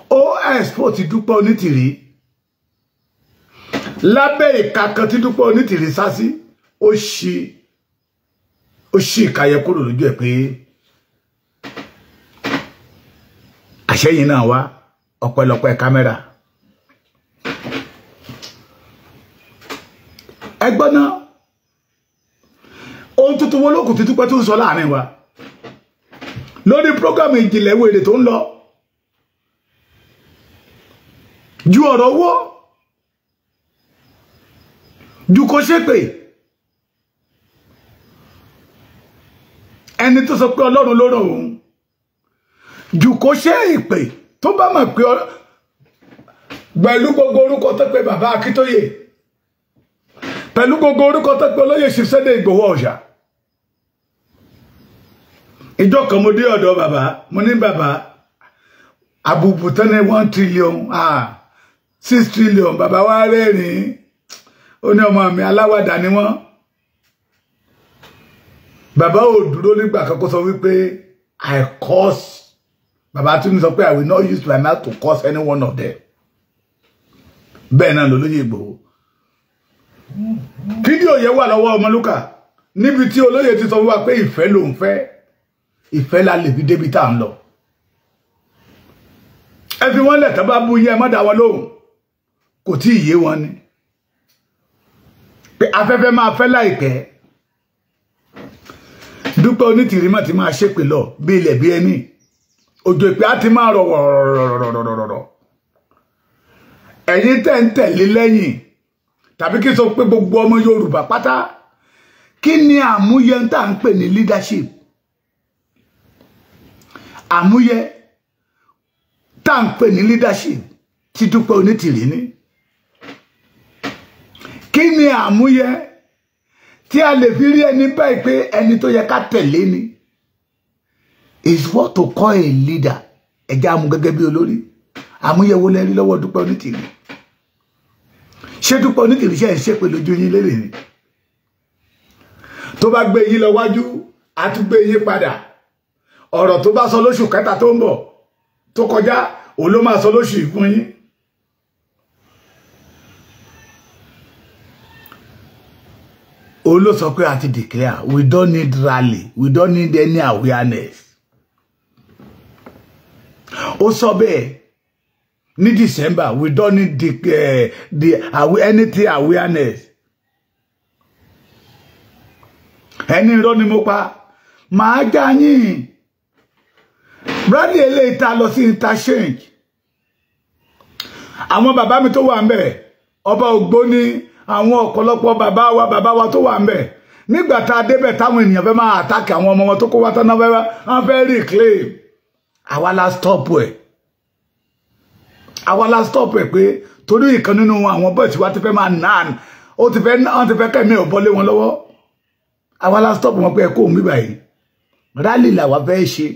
Ó export Dúpẹ́ Onítìrí lábẹ́ ìka kan tí Dúpẹ́ Onítìrí sá sí, ó ṣí ìka yẹ kúrò lójú ẹ̀ pé àṣẹyìn náà wá ọpẹ́lọpẹ́ kámẹ́rà. Ẹgbọ́n náà, ohun tuntun wo lókùn tí Dúpẹ́ tó ń sọ láàrin wa lórí prógámù ìjìnlẹ̀ wèrè tó ń lọ ju ọ̀rọ̀ owó, ju kó ṣépè. Ẹni tó sọ pé Ọlọ́run ló ràn òun, ju kó ṣe ìpè tó bá mọ̀ pé pẹ̀lú gbogbo orúkọ tó pé bàbá Akíntóyè, pẹ̀lú gbogbo orúkọ tó pé olóyè Sunday Ìgbòho Òòṣà. Ìjọ kan mo dé ọ̀dọ̀ bàbá, mo ní bàbá àbùbù tán ní 1 trillion, 6 trillion. Bàbá wa rẹ́rìn-ín, ó ní ọmọ mi aláwàdà ni wọ́n. Bàbá ò dúró nígbà kan kó sọ wípé I curse. Bàbá tún sọ pé I will not use my mouth to curse any one of them. Bẹ́ẹ̀ náà lolóyè Ìgbòho. Fídíò yẹn wà lọ́wọ́ Ọmọlúkà níbi tí olóyè ti sọ fún wa pé ìfẹ́ ló ń fẹ́, ìfẹ́ la lè fi débi tá à ń lọ. Ẹ fi wọ́n lẹ̀ tán bá bú yín, ẹ má dá wọn lóhùn, kò tí ì yé wọn ni pé afẹ́fẹ́ máa fẹ́ láìpẹ́. Dúpẹ́ Onítìrí má ti máa ṣépè lọ bí ilẹ̀ bí ẹni, òjò ìpè á ti máa rọ̀ rọ̀rọ̀rọ̀rọ̀rọ̀. Ẹ̀yin tẹ́ ń tẹ̀lé lẹ́yìn, tàbí kí n sọ pé gbogbo ọmọ Yorùbá pátá, kí ni àmúyẹ tá à ń pè ní leadership? Àmúyẹ tá à ń pè ní leadership tí Dúpẹ́ Onítìrí ní. Kí ni àmúyẹ tí a lè fi rí ẹni báyìí pé ẹni tó yẹ ká tẹ̀lé ni? Is what to call a leader. Ẹ̀já amú gẹ́gẹ́ bí olórí. Àmúyẹ wo lẹ rí lọ́wọ́ Dúpẹ́ Onítìrí? Ṣé Dúpẹ́ Onítìrí ṣe ń ṣépè lójú yín lérè ni? Tó bá gbé yín lọ wájú, á tún gbé yín padà. Ọ̀rọ̀ tó bá sọ lóṣù kẹta tó ń bọ̀ tó kọjá, òun ló máa sọ lóṣù yìí fún yín. Òun ló sọ pé a ti declare, we don't need rally, we don't need any awareness. Ó sọ bẹ́ẹ̀ ní December, we don't need the anything awareness. Ẹni irọ́ ni mo pa, màá já yín. Bradley eléyìí ta lọ sí interchange. Àwọn bàbá mi tó wà ń bẹ̀, ọba Ògbóni, àwọn ọ̀pọ̀lọpọ̀ bàbá wa tó wà ń bẹ̀. Nígbà tá a débẹ̀ táwọn ènìyàn fẹ́ máa àtàkì àwọn ọmọ wọn tó kó wá tán náà wọ́n fẹ́ reclaim. Àwa la stop ẹ̀. Àwa la stop ẹ̀ pé torí ìkan nínú àwọn bọ́ọ̀sì wa ti fẹ́ máa nà ó ti fẹ́ wọ́n ti fẹ́ kẹ́mi ò bọ́lé wọn lọ́wọ́. Àwa la stop wọn pé ẹ kó òun bíbà yìí. Rally làwa fẹ́ ṣe.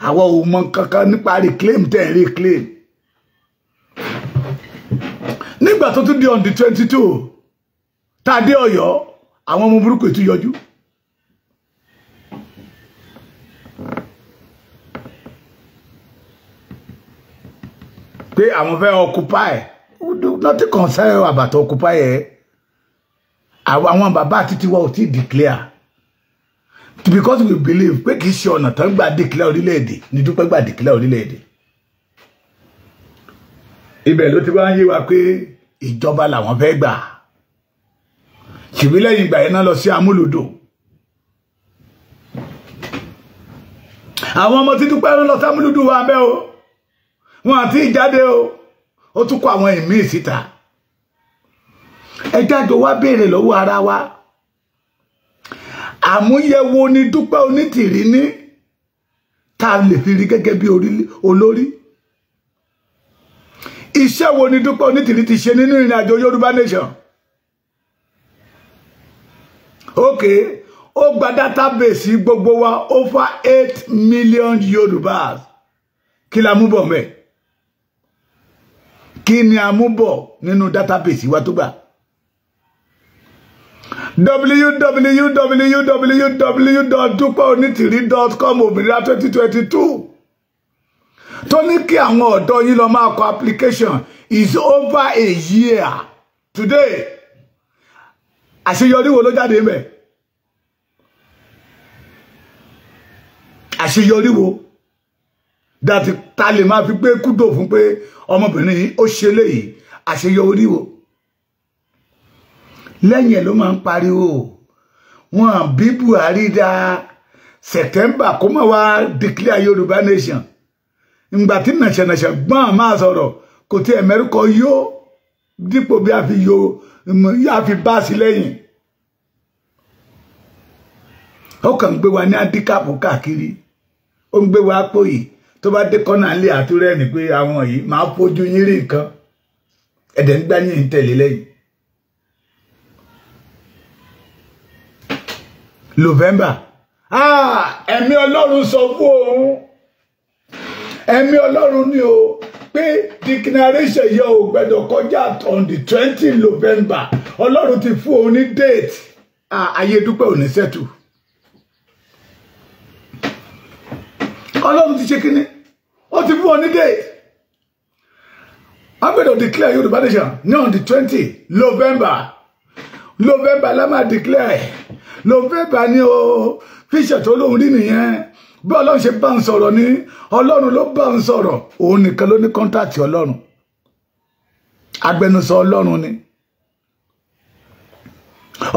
Àwa ò mọ kankan nípa reclaim tẹ̀ reclaim. Nígbà tó tún di on the 22 tá a dé Ọ̀yọ́, àwọn ọmọ burúkú ètò yọjú. Pé àwọn fẹ́ occupy, nothing concern about occupy ẹ̀. Àwọn bàbá títí wa ò tí declare. Because we believe pé kì í ṣe ọ̀nà tán gbà declare orílẹ̀-èdè ní Dúpẹ́ gbà declare orílẹ̀-èdè. Ibẹ̀ ló ti wá ń yé wa pé ìjọba làwọn fẹ́ gbà. Ṣèbí lẹ́yìn ìgbà yẹn náà lọ sí Amúlùdò. Àwọn ọmọ tí Dúpẹ́ rán lọ sí Amúlùdò wa bẹ́ o. Wọn àti ìjáde o. Ó tún kó àwọn ìmíì síta. Ẹ jáde wá béèrè lọ́wọ́ ara wa. Àmúyẹ̀wò ni Dúpẹ́ Onítìrí ní tá a lè fi rí gẹ́gẹ́ bí olórí. Iṣẹ́ wo ni Dúpẹ́ Onítìrí ti ṣe nínú ìrìn àjò Yorùbá nation? Ok, ó gba database gbogbo wa over 8 million Yorùbás. Kí la mú bọ̀ mẹ́? Kí ni a mú bọ̀ nínú database wa tó gbà? www.dupeonitiri.com òmìnira 2022 tó ní kí àwọn ọ̀dọ́ yín lọ máa kọ application is over a year today. Àṣeyọrí wo ló jáde ńbẹ̀? Àṣeyọrí wo dàtí ta lè máa fi gbé kúdò fún pé ọmọbìnrin yìí ó ṣe léyìí? Àṣeyọrí wo? Lẹ́yìn ẹ̀ ló máa ń pariwo wọn bí Buhari dá September kó má wá declare Yorùbá nation. Ìgbà tí nàṣẹ̀nàṣẹ̀ gbọ́n máa sọ̀rọ̀ kò tí ẹ̀mẹ́rúkọ yó dípò bí a fi yo a fi bá sí lẹ́yìn. Ó kàn ń gbé wa ní handicap káàkiri, ó ń gbé wa pòyì tó bá dé kọ́nà ilé àtúrẹ́ ní pé àwọn yìí máa fojú yín rí nǹkan ẹ̀dẹ̀ ń gbá yín ń tẹ̀lé lẹ́yìn. November, ẹ̀mí Ọlọ́run sọ fún òun, ẹ̀mí Ọlọ́run ni o, pé declaration yẹ ò gbẹ́dọ̀ kọjá on the 20 November. Ọlọ́run ti fún òun ní date. Ayé Dúpẹ́ ò ní sẹ́tù. Ọlọ́run ti ṣe kíní, ó ti fún òun ní date. A gbẹ́dọ̀ declare Yorùbá nation ní on the 20 November. November la máa declare. November ni o, fíṣẹ̀ tó lóhun rí nìyẹn. Bí Ọlọ́run ṣe bá ń sọ̀rọ̀ ní, Ọlọ́run ló bá ń sọ̀rọ̀, òun nìkan ló ní kọ́ńtàtì Ọlọ́run, agbẹnusọ Ọlọ́run ni,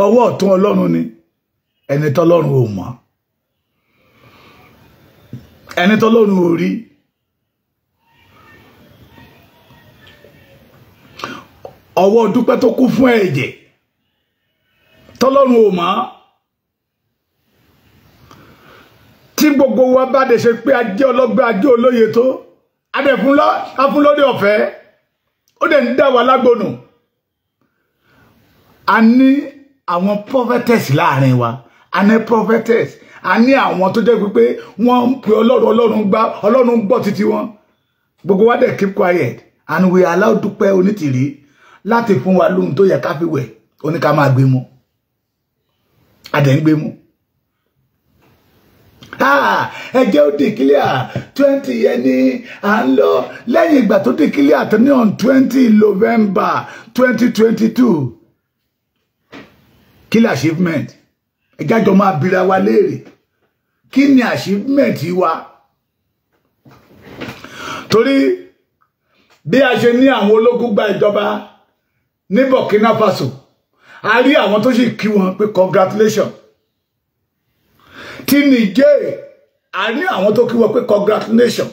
ọwọ́ ọ̀tún Ọlọ́run ni. Ẹni tọ́lọ́run ò mọ̀, ẹni tọ́lọ́run ò rí. Ọwọ́ Dúpẹ́ tó kún fún ẹ̀jẹ̀ tọ́lọ́run ò mọ̀. Tí gbogbo wa bá dẹ̀ ṣe pé ajé ọlọ́gbẹ́ ajé olóye tó adẹ̀fún lórí ọ̀fẹ́, ó dẹ̀ ń dá wa lágbónú. A ní àwọn prophetess láàrin wa, a ní prophetess, a ní àwọn tó jẹ́ pé wọ́n ń pe Ọlọ́run, Ọlọ́run gbá, Ọlọ́run gbọ́ títí wọn. Gbogbo wa dẹ̀ keep quiet and we allow Dúpẹ́ Onítìrí láti fún wa lóhun tó yẹ ká fi wẹ̀, ó ní ká máa gbé mu, a dẹ̀ ń gbé mu. Ẹ jẹ́ ó declare 20 yẹn ni à ń lọ. Lẹ́yìn ìgbà tó declare tó ní on 20 November 2022, kí ni achievement? Ẹ jájọ máa bira wa léèrè, kí ni achievement wa? Torí bí a ṣe ní àwọn ológun gba ìjọba ní Burkina Faso, a rí àwọn tó sì kí wọn pé congratulations. Tí Niger, a ní àwọn tó kí wọn pé congratulations.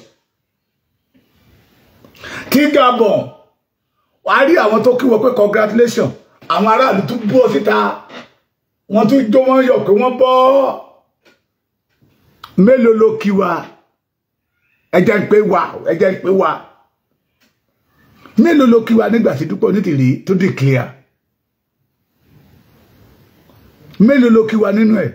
Tí Gabon, a rí àwọn tó kí wọn pé congratulations. Àwọn aráàlú tún bọ́ síta, wọ́n tún jó, wọ́n yọ̀ pé wọ́n bọ́. Mélòó ló kí wa? Ẹ jẹ́ ń pé wa, ẹ jẹ́ ń pé wa. Mélòó ló kí wa nígbà tí Dúpẹ́ Onítìrí tó declare? Mélòó ló kí wa nínú ẹ̀?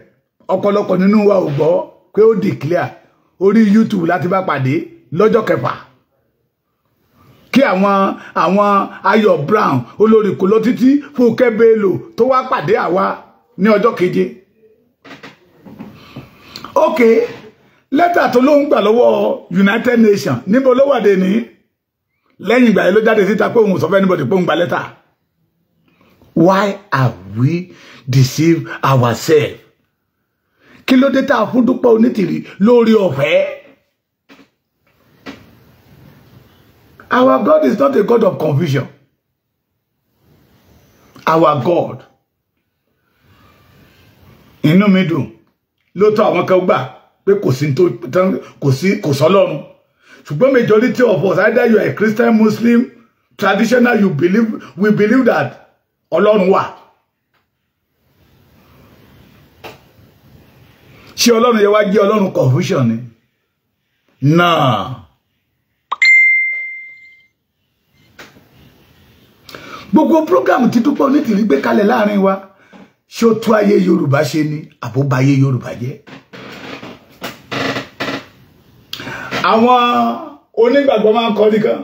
Ọ̀pọ̀lọpọ̀ nínú wa ò gbọ́ pé ó declare. Orí YouTube láti bá pàdé lọ́jọ́ kẹfà, kí àwọn Ayọ̀ Brown olórí kò lọ títí Fúnkẹ́ Bello tó wá pàdé àwa ní ọjọ́ keje. Ok, lẹ́tà tó lóun gbà lọ́wọ́ United Nations níbo ló wà dé ní? Lẹ́yìn ìgbà yẹn ló jáde síta pé òun sọ fún anybody pé òun gba lẹ́tà. Why are we deceive ourselves? Kí ló dé tá a fún Dúpẹ́ Onítìrí lórí ọ̀fẹ́? Our God is not a God of confusion. Our God. Inú mi dùn lóòótọ́ àwọn kan gbà pé kò sí kò sọ́lọ́run. Ṣùgbọ́n majority of us, either you are a Christian, Muslim, traditional, you believe, we believe that Ọlọ́run wà. Ṣé Ọlọ́run yẹ wá jẹ́ Ọlọ́run confusion ni? Náà. Gbogbo program tí Dúpẹ́ Onítìrí gbé kalẹ̀ láàrin wa, ṣé ó tú ayé Yorùbá ṣe ni àbóbáyé Yorùbá jẹ́? Àwọn onígbàgbọ́ máa ń kọ́ nìkan.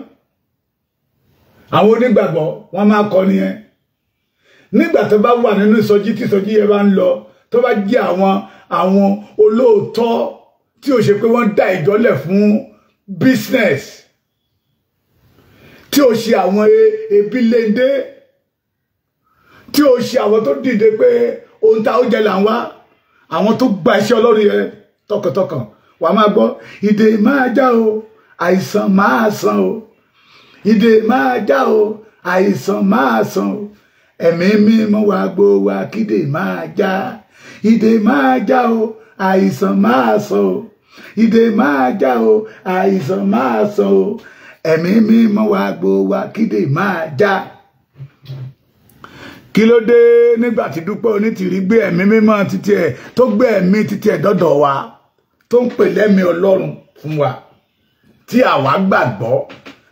Àwọn onígbàgbọ́ wọ́n máa ń kọ́ nìyẹn. Nígbà tó bá wà nínú ìsọjí tí ìsọjí yẹn bá ń lọ, tó bá jẹ́ àwọn olóòótọ́ tí ó ṣe pé wọ́n dá ìjọlẹ̀ fún business, tí ó ṣe àwọn ebi léńdé, tí ó ṣe àwọn tó dìde pé ohun tá ó jẹ là ń wá, àwọn tó gba iṣẹ́ Ọlọ́run yẹn tọkàntọkàn, wàá máa gbọ́ ìdè máa já o, àìsàn máa san o, ìdè máa já o, àìsàn máa san o, ẹ̀mí mímọ́ wa gbó wa kídè máa já, ìdè máa já o, àìsàn máa san o, ìdè máa já o, àìsàn máa san o, ẹ̀mí mímọ́ wa gbó wa kídè máa já. Kí ló dé nígbà tí Dúpẹ́ Onítìrí gbé ẹ̀mí mímọ́ títí ẹ̀ tó gbé ẹ̀mí títí ẹ̀ dọ́dọ̀ wa, tó ń pè lẹ́mí Ọlọ́run fún wa, tí àwa gbàgbọ́,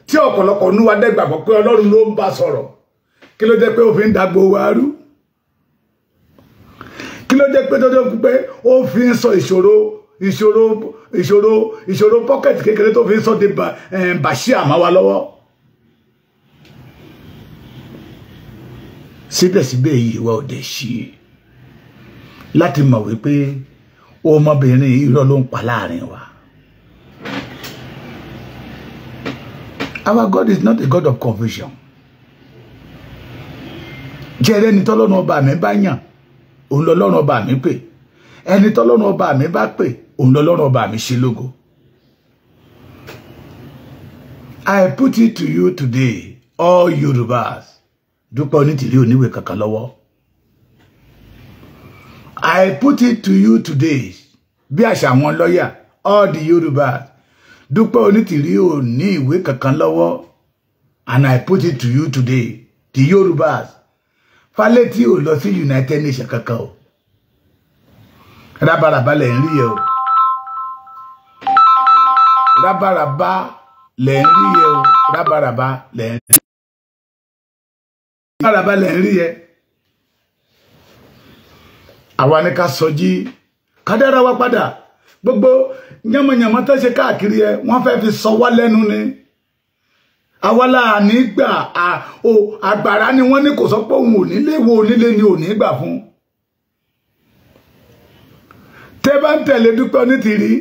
tí ọ̀pọ̀lọpọ̀ nú wa dẹ̀ gbàgbọ́ pé Ọlọ́run ló ń bá sọ̀rọ̀? Kí ló dé pé ó fi ń dàgbò wa rú? Kí ló dé pé tó dé pé ó fi ń sọ ìṣòro ìṣòro ìṣòro ìṣòro pọ́kẹ́tì kékeré tó fi ń sọ di bàṣíà má wa lọ́wọ́? Síbẹ̀síbẹ̀ yìí wa ò dẹ̀ ṣí láti mọ̀ wípé ọmọbìnrin irọ́ ló ń pa láàrin wa. Our God is not a God of confusion. Jẹ́ ẹni tọ́lọ́run ọba mi bá yàn, òun lọ́lọ́run ọba mi pè. Ẹni tọ́lọ́run ọba mi bá pè, òun lọ́lọ́run ọba mi ṣe lógo. I put it to you today, all Yorubas. Dúpẹ́ Onítìrí oníwèé kankan lọ́wọ́. I put it to you today, bí àṣà àwọn lọ́yà, all the Yorubas. Dúpẹ́ Onítìrí ò ní ìwé kankan lọ́wọ́. And I put it to you today, the Yorubas. Fálétí ò lọ sí United Nations kankan o. Rábàràbà lẹ̀ ń rí yẹ o. Rábàràbà lẹ̀ ń rí yẹ o. Rábàràbà lẹ̀ ń rí. Rábàràbà lẹ̀ ń rí yẹ. Àwa ni ká sọjí, ká dára wa padà. Gbogbo yánmọ̀yánmọ̀ tó ṣe káàkiri ẹ, wọ́n fẹ́ fi sọ wá lẹ́nu ni. Àwa la ní gbà, àgbàrá ni wọ́n ní kò sọ pé òun ò nílé, wo onílé ni ò ní gbà fún. Tẹ́ bá ń tẹ̀lé Dúpẹ́ Onítìrí,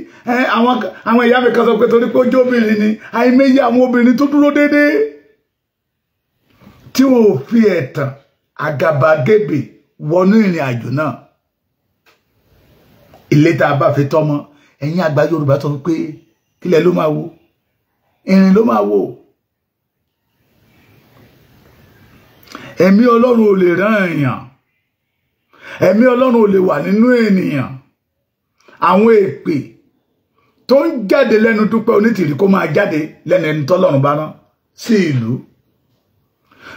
àwọn ìyá mi kan sọ pé torí pé ó jẹ́ obìnrin ni, àìmọye àwọn obìnrin tó dúró déédéé tí wọn ò fi ẹ̀tàn àgàbàgebè wọnú ìrìn àjò náà. Ilé tá a bá fi tọ́mọ, ẹ̀yin àgbà Yorùbá sọ pé kílẹ̀ ló máa wò, ìrìn ló máa wò. Ẹ̀mí Ọlọ́run ò lè rán èèyàn, ẹ̀mí Ọlọ́run ò lè wà nínú ènìyàn. Àwọn èpè tó ń jáde lẹ́nu Dúpẹ́ Onítìrí kó máa jáde lẹ́nu ẹni tọ́lọ́run bá rán sí ìlú.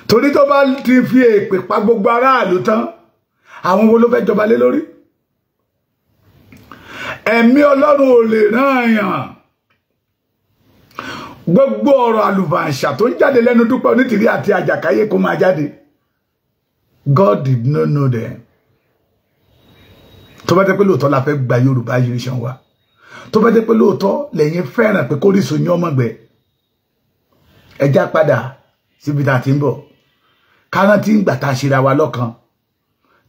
Torí tó bá ti fi èpè pa gbogbo aráàlú tán, àwọn wo ló fẹ́ jọba lé lórí? Ẹ̀mí Ọlọ́run ò lè rán èèyàn. Gbogbo ọ̀rọ̀ àlùfàǹṣà tó ń jáde lẹ́nu Dúpẹ́ Onítìrí àti Àjàkáyé kó máa jáde. God did not know them. Tó bá jẹ́ pé lóòótọ́ la fẹ́ gba Yorùbá nation wa, tó bá jẹ́ pé lóòótọ́ lẹ́yìn fẹ́ràn pé kórìsò yín ọmọ gbẹ, ẹjá padà síbi tá a ti ń bọ̀. Kárántí ń gbà tá a ṣera wa lọ́kan,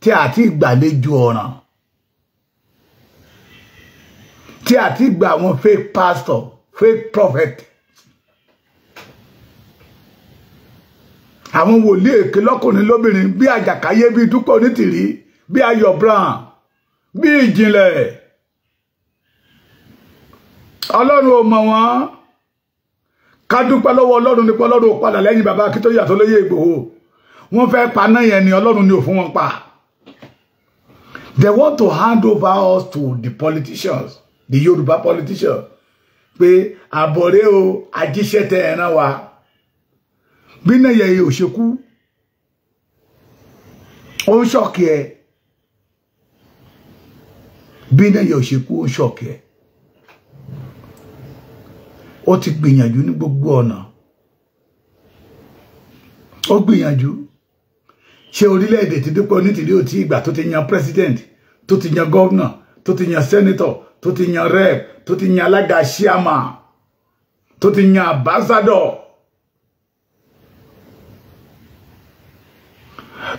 tí a ti gbàlejò ọ̀ràn, tí a ti gba àwọn fake pastor, fake prophet, àwọn wòlíì èké lọ́kùnrin lóbìnrin bí Àjàkáyé, bí Dúpẹ́ Onítìrí, bí Ayọ̀ Brown, bí Ìjìnlẹ̀. Ọlọ́run ò mọ̀ wọ́n. Ká dúpẹ́ lọ́wọ́ Ọlọ́run nípa Ọlọ́run ò padà lẹ́yìn bàbá Akíntóyè àtolóyè Ìgbòho. Wọ́n fẹ́ paná yẹn ni Ọlọ́run ni ò fún wọn pa. They want to hand over us to the politicians, the Yoruba politicians, pé àbọ̀rẹ́ o, ajíṣẹ́ tẹ ẹran wa. Bí náà yẹ ò ṣe kú, ó ń ṣọ̀kì ẹ. Bí náà yẹ ò ṣe kú, ó ń ṣọ̀kì ẹ. Ó ti gbìyànjú ní gbogbo ọ̀nà. Ó gbìyànjú. Ṣé orílẹ̀-èdè tí Dúpẹ́ Onítìrí ò tí ìgbà tó ti yan president, tó ti yan governor, tó ti yan senator, tó ti yan rep, tó ti yan alága chairman, tó ti yan ambassador,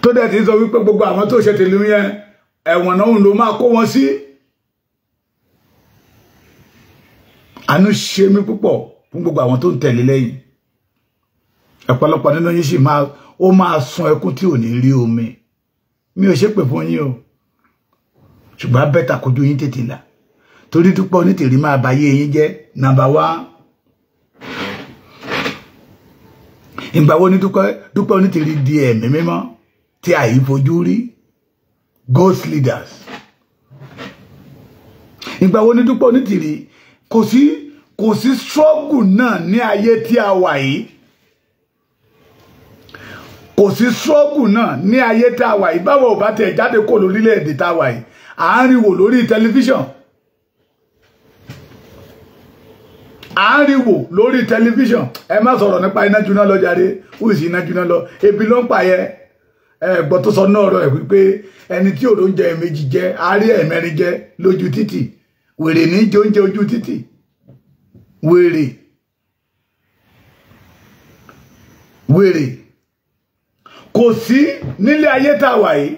tó dẹ̀ ti sọ wípé gbogbo àwọn tó ṣe tèlú yẹn ẹ̀wọ̀n náà ló máa kó wọn sí. Àánú ṣe mí púpọ̀ fún gbogbo àwọn tó ń tẹ̀lé lẹ́yìn. Ọ̀pọ̀lọpọ̀ nínú yín sì máa ó máa sun ẹkún tí ò ní rí omi. Mi ò ṣépè fún yín o, ṣùgbọ́n abẹ́ta kojú yín tètè là, torí Dúpẹ́ Onítìrí máa bà ayé yín jẹ́. Nàmbà wá, ìgbà wo ni Dúpẹ́ Onítìrí di ẹ̀mí mímọ́ tí àyí fojú rí, ghost leaders? Ìgbà wo ni Dúpẹ́ Onítìrí? Kò sí struggle náà ní ayé tí a wà yìí. Kò sí struggle náà ní ayé tí a wà yìí. Báwo ò bá tẹ̀ jáde kó lórílẹ̀‐èdè tá a wà yìí, à ń rí wò lórí tẹlifíṣàn, à ń rí wò lórí tẹlifíṣàn. Ẹ má sọ̀rọ̀ nípa iná juná lọ jàre, ó sì iná juná lọ, ebi ló ń pààyẹ. Ẹ gbọ́ tó sọ náà ọ̀rọ̀ ẹ̀ wípé ẹni tí òrò ń jẹ ẹ̀mejì jẹ, àárí ẹ̀mẹrin jẹ lójú títì. Wèrè ní jẹ oúnjẹ ojú títì. Wèrè, wèrè kò sí nílé ayé tá a wà yìí.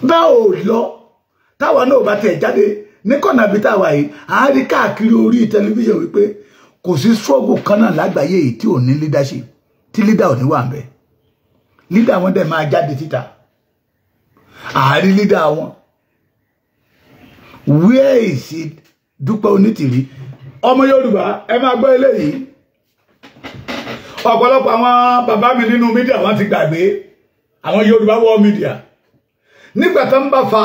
Bá ò lọ, táwa náà bá tẹ̀ jáde ní kọ̀nà bí tá a wà yìí, à ń rí káàkiri orí tẹlifíṣàn wípé kò sí struggle kan náà lágbàáyé yìí tí ò ní leadership, tí leader ò ní wà ń bẹ̀. Leader wọn dẹ̀ máa jáde síta, àárí leader wọn. Where is it? Dúpẹ́ Onítìrí. Ọmọ Yorùbá, ẹ máa gbọ́ eléyìí. Ọ̀pọ̀lọpọ̀ àwọn bàbá mi nínú mídíà wọ́n ti gbàgbé àwọn Yorùbá world media. Nígbà tó ń bá fa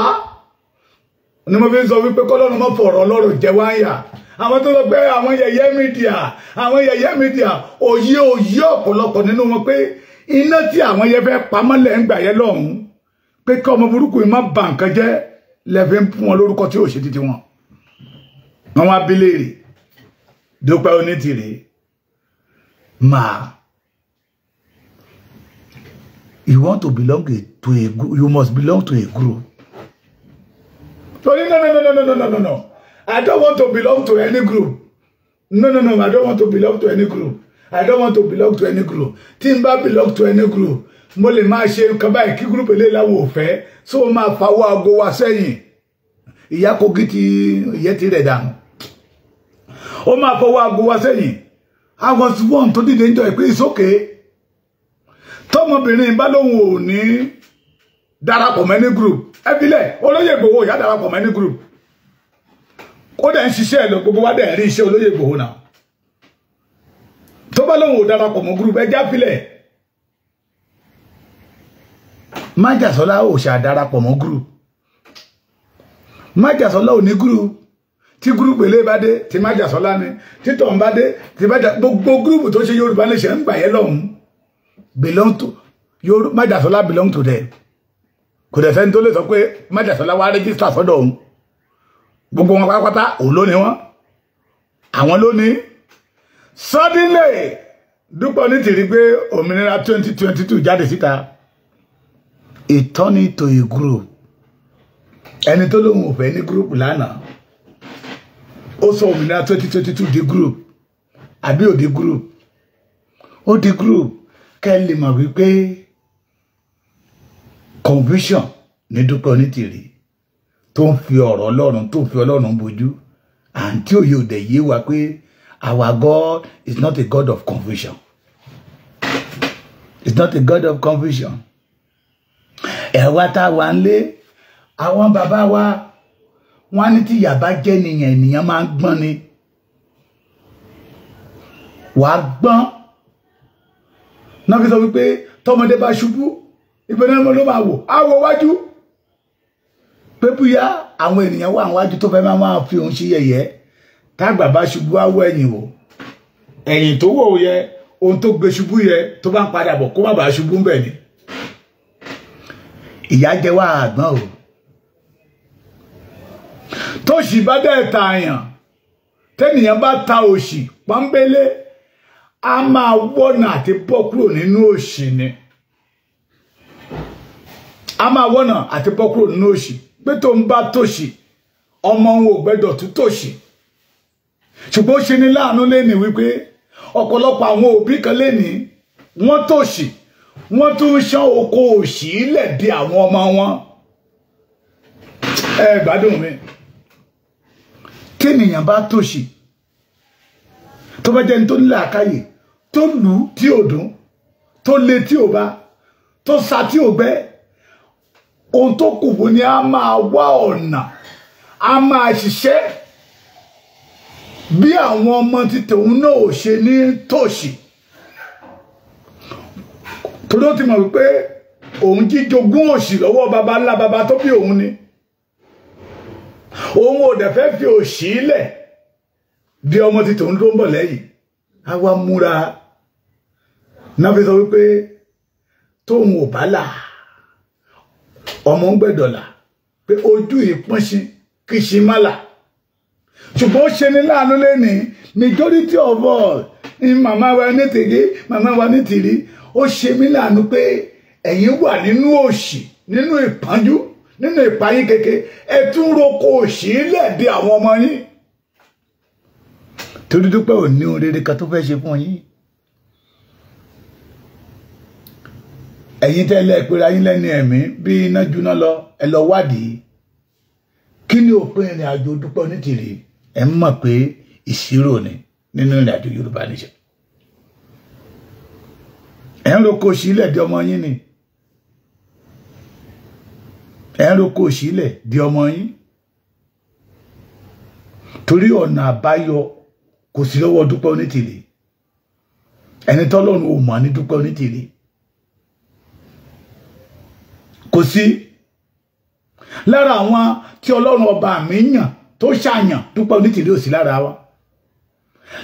ni mo fi ń sọ wípé kọ́lọ́run mọ́ fọ̀rọ̀ ọlọ́rọ̀ jẹ wá ń yà. Àwọn tó lọ pé àwọn yẹ̀yẹ́ mídíà, àwọn yẹ̀yẹ́ mídíà, òye òye ọ̀pọ̀lọpọ̀ nínú wọn pé iná tí àwọn yẹn fẹ́ pamọ́lẹ̀ ń gbà yẹn lọ́hùn-ún, pé kí ọmọ burúkú yìí má bà nǹkan jẹ́, lẹ́fẹ̀ ń fún wọn lórúkọ tí ò ṣe títí wọn. Wọn wá bí léèrè, Dúpẹ́ Onítìrí, máa you want to belong to a group, you must belong to a group. Sorry, no, no, no, no, no, no, no, no. I don't want to belong to any group. No, no, no, I don't want to belong to any group. I don't want to belong to any group. Tí n bá belong to any group, mo lè máa ṣe nǹkan báyìí kí group eléyìí láwọn ò fẹ́, so máa fawọ́ aago wa sẹ́yìn. Ìyá Kogi ti ìyẹ́ ti rẹ̀ dànù. Ó máa fọwọ́ aago wa sẹ́yìn. I was one tó dìde ń jọ ìpín ìsókè. Tọmọbìnrin bá lóhun ò ní darapọ̀ mọ́ any group. Ẹbílẹ̀ olóyè Ìgbòho ìyá darapọ̀ mọ́ any group. Ó dẹ̀ ń ṣiṣẹ́ ẹ̀ lọ, gbogbo wa dẹ̀ rí iṣẹ́ olóyè Ìgbòho náà. Tó bá lóhun ò darapọ̀ mọ́ group, ẹjá filẹ̀. Májàsọ́lá ò ṣà darapọ̀ mọ́ group. Májàsọ́lá ò ní group. Tí group èlé bá dé, tí Májàsọ́lá ni, tí tọ̀hún bá dé, tí bá gbogbo group tó ṣe Yorùbá lè ṣe ń gbà yẹn lọ́hùn. Belong to Májàsọ́lá, belong to them. Kò dẹ̀ sẹ́ni tó lè sọ pé Májàsọ́lá wá rẹ́gísítà sọ́dọ̀ òun. Gbogbo wọn pátápátá òun ló ní wọn. Àwọn ló ní. Suddenly, Dúpẹ́ Onítìrí gbé òmìnira 2022 jáde síta. It turned into a group. Ẹni tó lóun ò fẹ́ ní group lánàá, ó sọ òmìnira 2022 di group. Àbí ò di group? Ó di group. Kẹ́ lè mọ̀ wípé confusion ní Dúpẹ́ Onítìrí tó ń fi ọ̀rọ̀ Ọlọ́run, tó ń fi Ọlọ́run bojú. Àǹtí òye òdẹ yé wa pé our God is not a God of confusion. It's not a God of confusion. Ẹ̀wá tá a wà ń lé, àwọn bàbá wa wọ́n ní tí ìyà bá jẹ́ nìyẹn, ènìyàn máa ń gbọ́n ni. Wàá gbọ́n. Náà fi sọ wípé tọmọdé bá ṣubú, ibẹ̀ náà ló máa wò, á wo wájú. Pé bóyá àwọn ènìyàn wà wájú tó fẹ́ máa fi òun ṣe yẹ̀yẹ́. Tágbà bá ṣubú á wọ ẹ̀yìn wò. Ẹ̀yìn tó wò yẹ, ohun tó gbé ṣubú yẹ, tó bá ń padà bọ̀ kó má bàa ṣubú ń bẹ̀ ni. Ìyà jẹ wá àgbọ́n o. Tóṣì bá dẹ̀ ta àyàn, tẹ́nìyàn bá ta òṣì pọ́nbélé, a máa wọ́nà àti bọ́ kúrò nínú òṣì ni. A máa wọ́nà àti bọ́ kúrò nínú òṣì, pé tó ń bá tòṣì ọmọ òun ò gbẹ́dọ̀ tún tòṣì. Ṣùgbọ́n ó ṣe ní láàánú lẹ́nìí wípé ọ̀pọ̀lọpọ̀ àwọn òbí kan lẹ́nìí wọ́n tòṣì, wọ́n tún ń ṣán oko òṣì lẹ̀ di àwọn ọmọ wọn. Ẹ gbádùn mi, tí ènìyàn bá tòṣì, tó bá jẹ́ ní tó ní làákàyè, tó lù ú tí ò dùn, tó lé tí ò bá, tó sa tí ò gbẹ́, ohun tó kù bó ni a máa wá ọ̀nà, a máa ṣiṣẹ́ bí àwọn ọmọ ti tòun náà ò ṣe ní tòṣì. Torí ó ti mọ̀ wípé òun jíjogún òṣì lọ́wọ́ baba ńlá baba tó bí òun ni. Òun ò dẹ̀ fẹ́ fi òṣì lẹ̀ di ọmọ ti tòun tó ń bọ̀ lẹ́yìn. A wá múra náà fi sọ wípé tóun ò bá là, ọmọ ń gbẹ̀dọ̀là, pé ojú ìpọ́nṣin kì í ṣe má là. Ṣùgbọ́n ó ṣe ní láàánú lẹ́ni, majority of all ní màmá wa ní tègé, màmá wa ní tìrí. Ó ṣe mí láàánú pé ẹ̀yin wà nínú òṣì, nínú ìpọ́njú, nínú ìpayín keke, ẹ tún roko òṣì lẹ̀ di àwọn ọmọ yín. Torí Dúpẹ́ ò ní ohun rere kan tó fẹ́ ṣe fún yín. Ẹ̀yin tẹ́lẹ̀ pera yín lẹ́ni ẹ̀mí bí iná juná lọ, ẹ lọ wádìí kí ni òpin ìrìn àjò Dúpẹ́ Onítìrí. Ẹ mọ̀ pé ìṣirò ni nínú ìrìn àjò Yorùbá nation. Ẹ ń roko sílẹ̀ di ọmọ yín ni. Ẹ ń roko sílẹ̀ di ọmọ yín. Torí ọ̀nà àbáyọ kò sí lọ́wọ́ Dúpẹ́ Onítìrí. Ẹni tọ́lọ́run ò mọ̀ ní Dúpẹ́ Onítìrí. Kò sí lára àwọn tí Ọlọ́run ọba mi yàn tó ṣàyàn, Dúpẹ́ Onítìrí ò sí lára wa.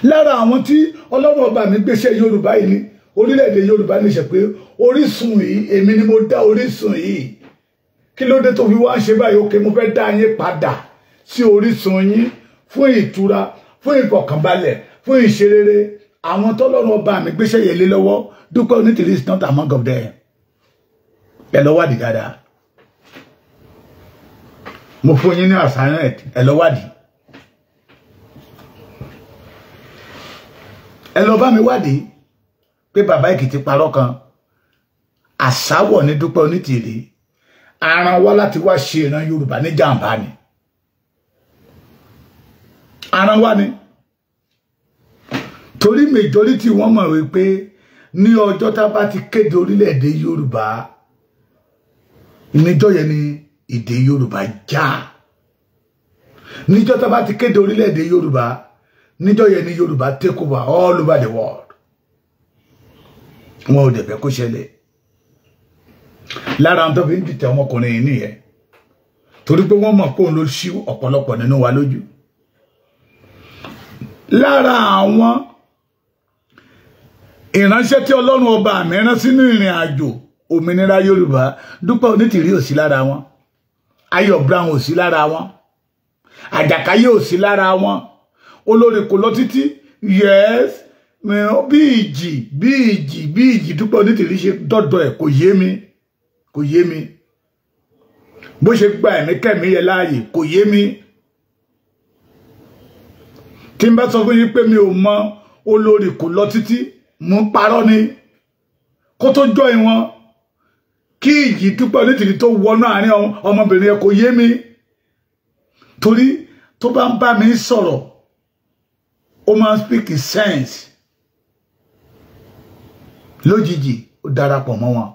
Lára àwọn tí Ọlọ́run ọba mi gbéṣẹ́ Yorùbá yìí ní orílẹ̀-èdè Yorùbá ní ṣe pé orísun yìí, èmi ni mo dá orísun yìí. Kí ló dé tó fi wá ń ṣe báyìí? Òkè mo fẹ́ dá yín padà sí orísun yín fún ìtura, fún ìfọ̀kànbalẹ̀, fún ìṣerere. Àwọn tọ́lọ́run ọba mi gbéṣẹ́ yẹn lé lọ́wọ́, Dúpẹ́ Onítìrí is not among of them. Ẹ lọ wádìí dáadáa. Mo fún yín ní assignment, ẹ lọ wádìí. Ẹ lọ bá mi wádìí pé bàbá Èkìtì parọ́ kan, àsáwọ̀ ní Dúpẹ́ Onítìrí, aran wá láti wá ṣe ìran Yorùbá ní jàǹbá ni. Aran wá ni. Torí majority wọ́n mọ̀ wípé ní ọjọ́ tá bá ti kéde orílẹ̀-èdè Yorùbá, níjọ́ yẹn ni èdè Yorùbá já. Níjọ́ tá bá ti kéde orílẹ̀-èdè Yorùbá, níjọ́ yẹn ni Yorùbá take over all over the world. Wọn ò dẹ̀ fẹ́ kó ṣẹlẹ̀. Lára àwọn tó fi ń dìtẹ̀ ọmọkùnrin yìí nìyẹn. Torí pé wọ́n mọ̀ pé òun ló ṣí ọ̀pọ̀lọpọ̀ nínú wa lójú. Lára àwọn ìránṣẹ́ tí Ọlọ́run ọba mi rán sínú ìrìn àjò òmìnira Yorùbá, Dúpẹ́ Onítìrí ò sí lára wọn, Ayọ̀ Brown ò sí lára wọn, Àjàkáyé ò sí lára wọn, olórí kò lọ títí. Yes, bí ìjì bí ìjì bí ìjì Dúpẹ́ Onítìrí ṣe dọ́dọ̀ ẹ̀ kò yé mi, kò yé mi. Bó ṣe gba ẹ̀mí kẹ́mi yẹ láàyè kò yé mi. Tí n bá sọ fún yín pé mi ò mọ olórí kò lọ títí, mo ń parọ́ ni. Kó tó jọ ìwọ̀n kí ìjì Dúpẹ́ Onítìrí tó wọnú àárín ọmọbìnrin ẹ kò yé mi. Torí tó bá ń bá mi sọ̀rọ̀, ó máa ń speak in sense. Lójijì ó darapọ̀ mọ́ wọn.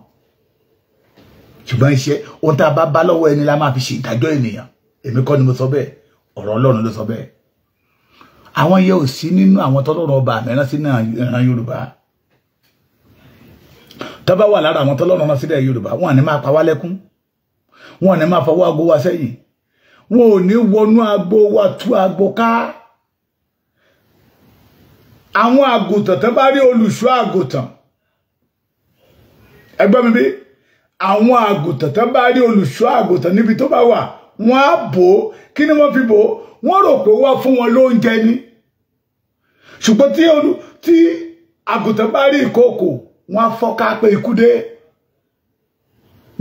Ṣùgbọ́n iṣẹ́ ohun tá a bá bá lọ́wọ́ ẹni la máa fi ṣe ìdájọ́ ènìyàn. Èmi kọ́ ni mo sọ bẹ́ẹ̀, ọ̀rọ̀ Ọlọ́run ló sọ bẹ́ẹ̀. Àwọn yẹn ò sí nínú àwọn tọ́lọ́run ọba mìíràn sínú ìran Yorùbá. Tó bá wà lára àwọn tọ́lọ́run rán sílẹ̀ Yorùbá, wọn ní máa pa wá lẹ́kún, wọn ní máa fọwọ́ aago wa sẹ́yìn, wọn ò ní wọnú agbo wa tú agbo ká. Àwọn àgùntàn tó bá rí olùṣọ́ àgùntàn, ẹgbẹ́ mi bí, àwọn àgùntàn tó bá rí olùṣọ́ àgùntàn níbi tó bá wà, wọ́n á bò ó. Kí ni wọ́n fi bò ó? Wọ́n rò pé wá fún wọn lóúnjẹ ni. Ṣùgbọ́n tí àgùntàn bá rí ìkookò, wọ́n á fọ́ká pé ikú dé.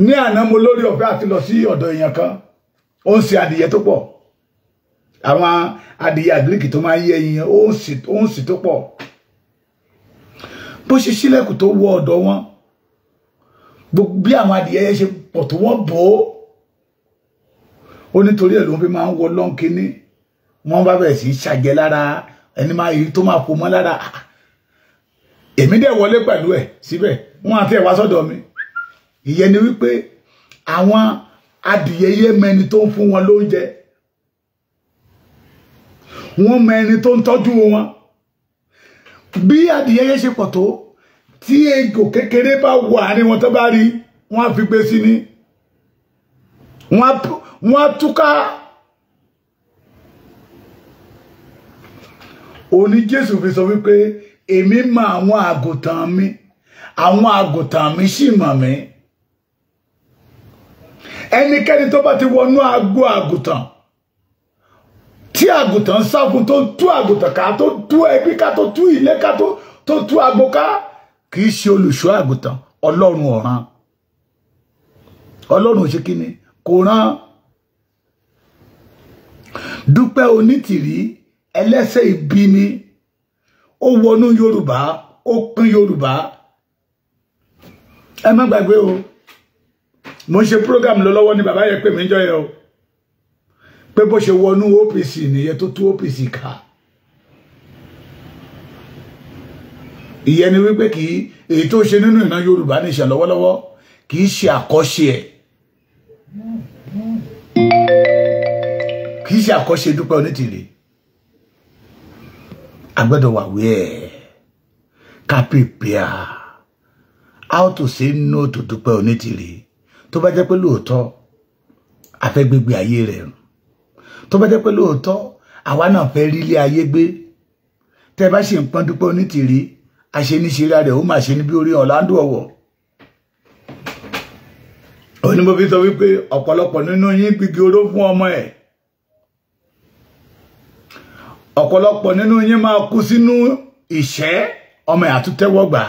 Ní àná mo lórí ọ̀fẹ́ àti lọ sí ọ̀dọ̀ èèyàn kan, ó ń sin adìyẹ tó pọ̀. Àwọn adìyẹ àgíríkì tó máa ń yé ẹyin, ó ń sìn tó pọ̀. Bó ṣe ṣílẹ̀kùn tó wọ ọ̀dọ̀ wọn, bí àwọn adìyẹ yẹn ṣe pọ̀ tó wọ́n bò ó. Ó nítorí ẹ̀ ló ń fi máa ń wọ lọ́nkíní. Wọ́n bá bẹ̀rẹ̀ sí í ṣàjẹ́ lára ẹni máa yí tó máa fò mọ́ lára. Èmi dẹ̀ wọlé pẹ̀lú ẹ̀ síbẹ̀, wọ́n àti ẹ̀ wá sọ́dọ̀ mi. Ìyẹn ni wípé àwọn adìyẹ yé mẹni tó ń fún wọn lóúnjẹ, wọ́n mẹni tó ń tọ́jú wọn. Bí adìyẹ yẹn ṣe pọ̀ tó, tí ejò kékeré bá wọ àárín wọn tó bá rí, wọ́n á fi gbé sí ni, wọ́n á túká. Òní Jésù fi sọ wípé èmi mọ àwọn àgùntàn mi, àwọn àgùntàn mi sì mọ̀ mí. Ẹnikẹ́ni tó bá ti wọnú agbo àgùntàn, tí àgùntàn sá fún, tó tú àgùntàn ká, tó tú ẹbí ká, tó tú ilé ká, tó tú agbo ká, kì í ṣe olùṣọ́ àgùntàn. Ọlọ́run ọ̀ràn, Ọlọ́run ṣe kí ni kò rán. Dúpẹ́ Onítìrí ẹlẹ́sẹ̀ ibi ni, ó wọnú Yorùbá, ó pín Yorùbá. Ẹ má gbàgbé o, mo ń ṣe program lọ lọ́wọ́ ni bàbá yẹn pè mí jọ yẹn o, pé bó ṣe wọnú OPC nìyẹn tó tú OPC ká. Ìyẹn ni wípé kì í èyí tó ṣe nínú ìran Yorùbá nation lọ́wọ́lọ́wọ́ kì í ṣe àkọ́ṣe ẹ̀, kì í ṣe àkọ́ṣe Dúpẹ́ Onítìrí. A gbọ́dọ̀ wà wí ẹ̀ ká prepare how to say no to Dúpẹ́ Onítìrí. Tó bá jẹ́ pé lóòótọ́ a fẹ́ gbégbé ayé rẹ̀ rùn, tó bá jẹ́ pé lóòótọ́ àwa náà fẹ́ rí ilé ayé gbé, tẹ́ bá ṣe ń pọ́n Dúpẹ́ Onítìrí, àṣeníṣe rẹ̀ ó máa ṣe ní bí orí Orlando Ọ̀wọ̀. Ó ní mo fi sọ wípé ọ̀pọ̀lọpọ̀ nínú yín gbígi oró fún ọmọ ẹ̀, ọ̀pọ̀lọpọ̀ nínú yín máa kú sínú ìṣẹ́, ọmọ ẹ̀ àtúntẹ́wọ́gbà.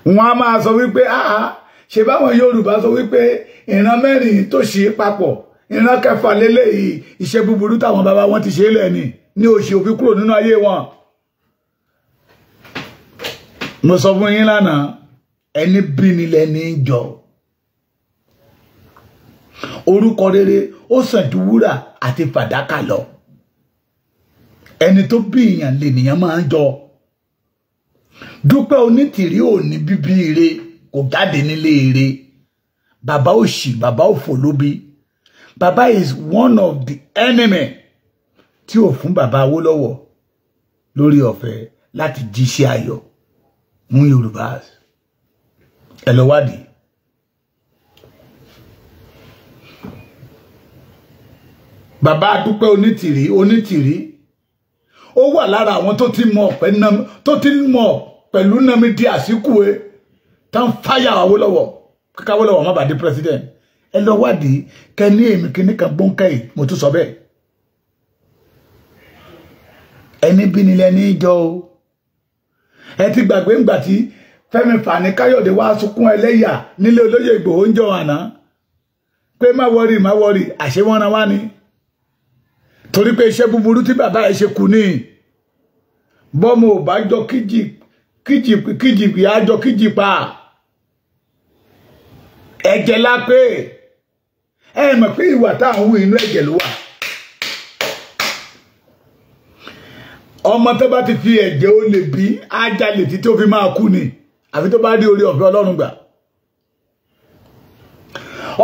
Wọ́n á máa sọ wípé áá ṣe báwọn Yorùbá sọ wípé ìran mẹ́rin tó ṣe papọ̀, ìran kẹfà lélẹ́yìí, iṣẹ́ búburú táwọn bàbá wọn ti ṣe lẹ́ni ní òṣì òfin kúrò nínú ayé wọn. Mo sọ fún yín lánàá, ẹni bí ni lẹni ń jọ. Orúkọ rere ó sàn ju wúrà àti fàdákà lọ. Ẹni tó bí èèyàn lènìyàn máa ń jọ. Dúpẹ́ Onítìrí ò ní bíbí ire, kò jáde nílé ire. Bàbá òṣì, bàbá òfò ló bí. Bàbá is one of the enemy tí ò fún bàbá Awólọ́wọ̀ lórí ọ̀fẹ́ láti jíṣẹ́ ayọ̀ mú Yorùbá. Ẹ lọ wádìí. Bàbá Dúpẹ́ Onítìrí, Onítìrí ó wà lára àwọn tó ti mọ̀ pẹ̀lú Nnamdi Azikiwe tán fáyà Awólọ́wọ̀ kíkà Awólọ́wọ̀ má bàa di president. Ẹ lọ wádìí kẹ ní èmi kìíní kan gbóǹkẹ́ yìí, mo tún sọ bẹ́ẹ̀. Ẹni bí ni lẹni jọ o. Ẹ ti gbàgbé ńgbà tí Fẹ́mi Fani Káyọ̀dé wá sunkún ẹlẹ́yà nílé olóyè Ìgbòho ń jọ àná pé má wọrí má wọrí, àṣé wọ́n ran wá ni. Torí pé iṣẹ́ búburú tí bàbá ẹ̀ ṣe kù ní bọ́mọ ò bá jọ kíjì kíjì kíjì àjọ kíjì pa ẹ̀jẹ̀ lápé. Ẹ mọ̀ pé ìwà táwọn hù inú ẹ̀jẹ̀ ló wà. Ọmọ tó bá ti fi ẹ̀jẹ̀ ó lè bí ájálè tí tó fi máa kú ni, àfi tó bá rí orí ọ̀fẹ́ Ọlọ́run gbà.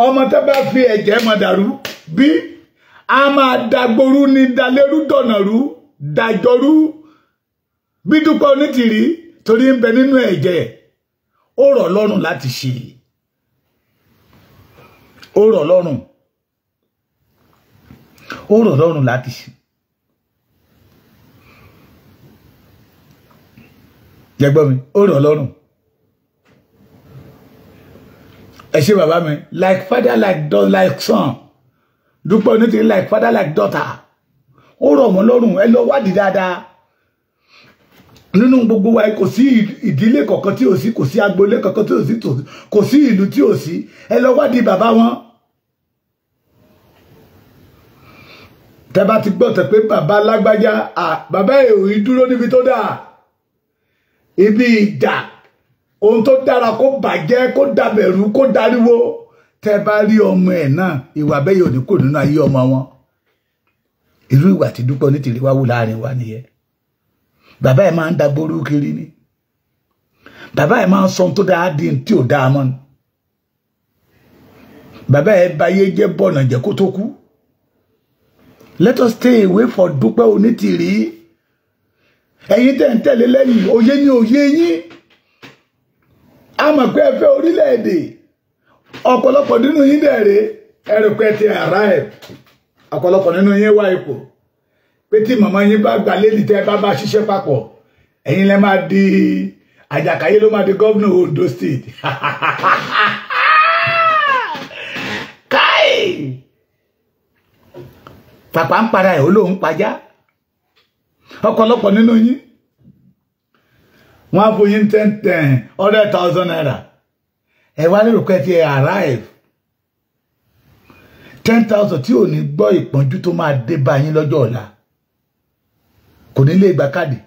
Ọmọ tó bá fi ẹ̀jẹ̀ mọ̀ dàrú bí a máa dagboru ní dalérú dọ̀nàrú dàjọrú. Bí Dúpẹ́ Onítìrí torí ń bẹ nínú ẹ̀jẹ̀, ó rọ̀ lọ́rùn láti ṣe, ó rọ̀ lọ́rùn, ó rọ̀ lọ́rùn láti ṣe. Jẹ́gbọ́n mi, ó rọ̀ lọ́rùn. Ẹ ṣé bàbá mi, like father like daughter like son. Dúpẹ́ Onítìrí like father like daughter. Ó rọ̀ mọ́ lọ́rùn, ẹ lọ wádìí dáadáa. Nínú gbogbo wa kò sí ìdílé kọ̀ọ̀kan tí ò sí, kò sí agboolé kọ̀ọ̀kan tí ò sí, kò sí ìlú tí ò sí. Ẹ lọ wádìí bàbá wọn. Tẹ́ bá ti gbọ́ tẹ́ pé bàbá lágbájá, bàbá èrò dúró níbi tó dáa, ibi ìjà, ohun tó dára kó bàjẹ́, kó dàbẹ̀rú, kó dariwo. Tẹ́ bá rí ọmọ ẹ̀ náà, ìwà bẹ́ẹ̀ yóò ní kò nínú ayé ọmọ wọn. Irú ìwà tí Dúpẹ́ Onítìrí wá wù láàrin wa nìyẹn. Bàbá ẹ̀ máa ń dagboru kiri ni. Bàbá ẹ̀ máa ń sọ tó dáa di tí ò dáa mọ́ ni. Bàbá ẹ̀ bayé jẹ́ bọ̀nà jẹ́ kó tó kú. Let us stay away for Dúpẹ́ Onítìrí. Ẹ̀yin tẹ́ ń tẹ̀lé lẹ́yìn, òye ni òye yín. A mọ̀ pé ẹ fẹ́ orílẹ̀-èdè. Ọ̀pọ̀lọpọ̀ nínú yín dẹ̀rẹ̀, ẹ rò pé ẹ ti arrive. Ọ̀pọ̀lọpọ̀ nínú yín wá ipò. Pé tí màmá yín bá gbà lẹ́ni tẹ́ bá bá ṣiṣẹ́ papọ̀, ẹ̀yin lẹ máa di Àjàkáyé, ló máa di gómìnà Ondo State. Káì! Pàpà ń para ẹ̀, ó lóun pajá. Ọ̀pọ̀lọpọ̀ nínú yín, wọ́n á fún yín 10, 100,000 naira. Ẹ wá lérò pé ti arrive. 10,000 tí ò ní gbọ́ ìpọ́njú tó máa dé bá yín lọ́jọ́ ọ̀la. Kò ní lè gba káàdì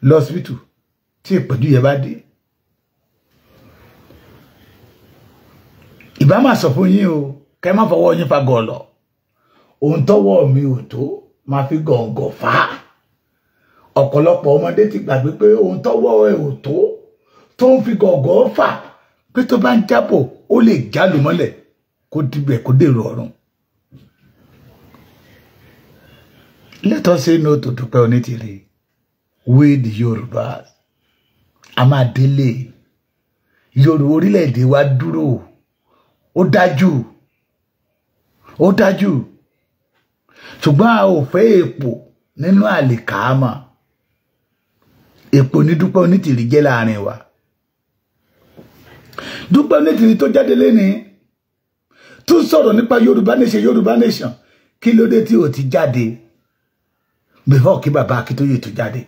lọ́sibítù tí ìpọ́njú yẹn bá dé. Ìbá máa sọ fún yín o, kẹ́ má fọwọ́ yín fa gọ̀ọ̀lọ̀. Ohun tọ́wọ́ mi ò tó máa fi gọ̀ǹgọ̀ fà á. Ọ̀pọ̀lọpọ̀ ọmọdé ti gbàgbé pé ohun tọ́wọ́ ẹ̀ ò tó tó ń fi gọ̀ǹgọ̀ fà, pé tó bá ń jábọ̀ ó lè jálù mọ́lẹ̀ kó dibẹ̀ kó dèrò ọ̀run. Let us say no to Dúpẹ́ Onítìrí. We the Yorùbás, a máa délé. Yorùbá orílẹ̀-èdè wa dúró. Ó dájú. Ó dájú. Ṣùgbọ́n a ò fẹ́ èpò nínú àlìkámà. Èpò ní Dúpẹ́ Onítìrí jẹ́ láàrin wa. Dúpẹ́ Onítìrí tó jáde léni tún sọ̀rọ̀ nípa Yorùbá nation, Yorùbá nation. Kí ló dé tí ò ti jáde before kí bàbá Akíntóyè tó jáde?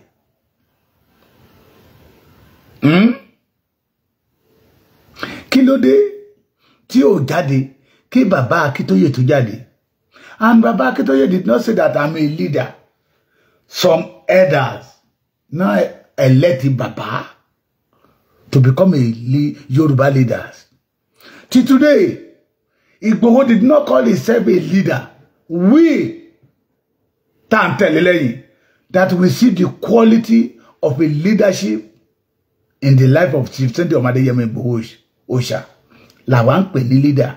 Kí ló dé tí ò jáde kí bàbá Akíntóyè tó jáde? And Bàbá Akíntóyè did not say that I'm a leader. Some elders now elect Bàbá to become a Yoruba leaders. Till today, Igboho did not call himself a leader. We, tá ń tẹ̀lé lẹ́yìn, that we see the quality of a leadership in the life of Chief Sunday Adeyemo Igboho Oòṣà, làwa ń pè ní leader.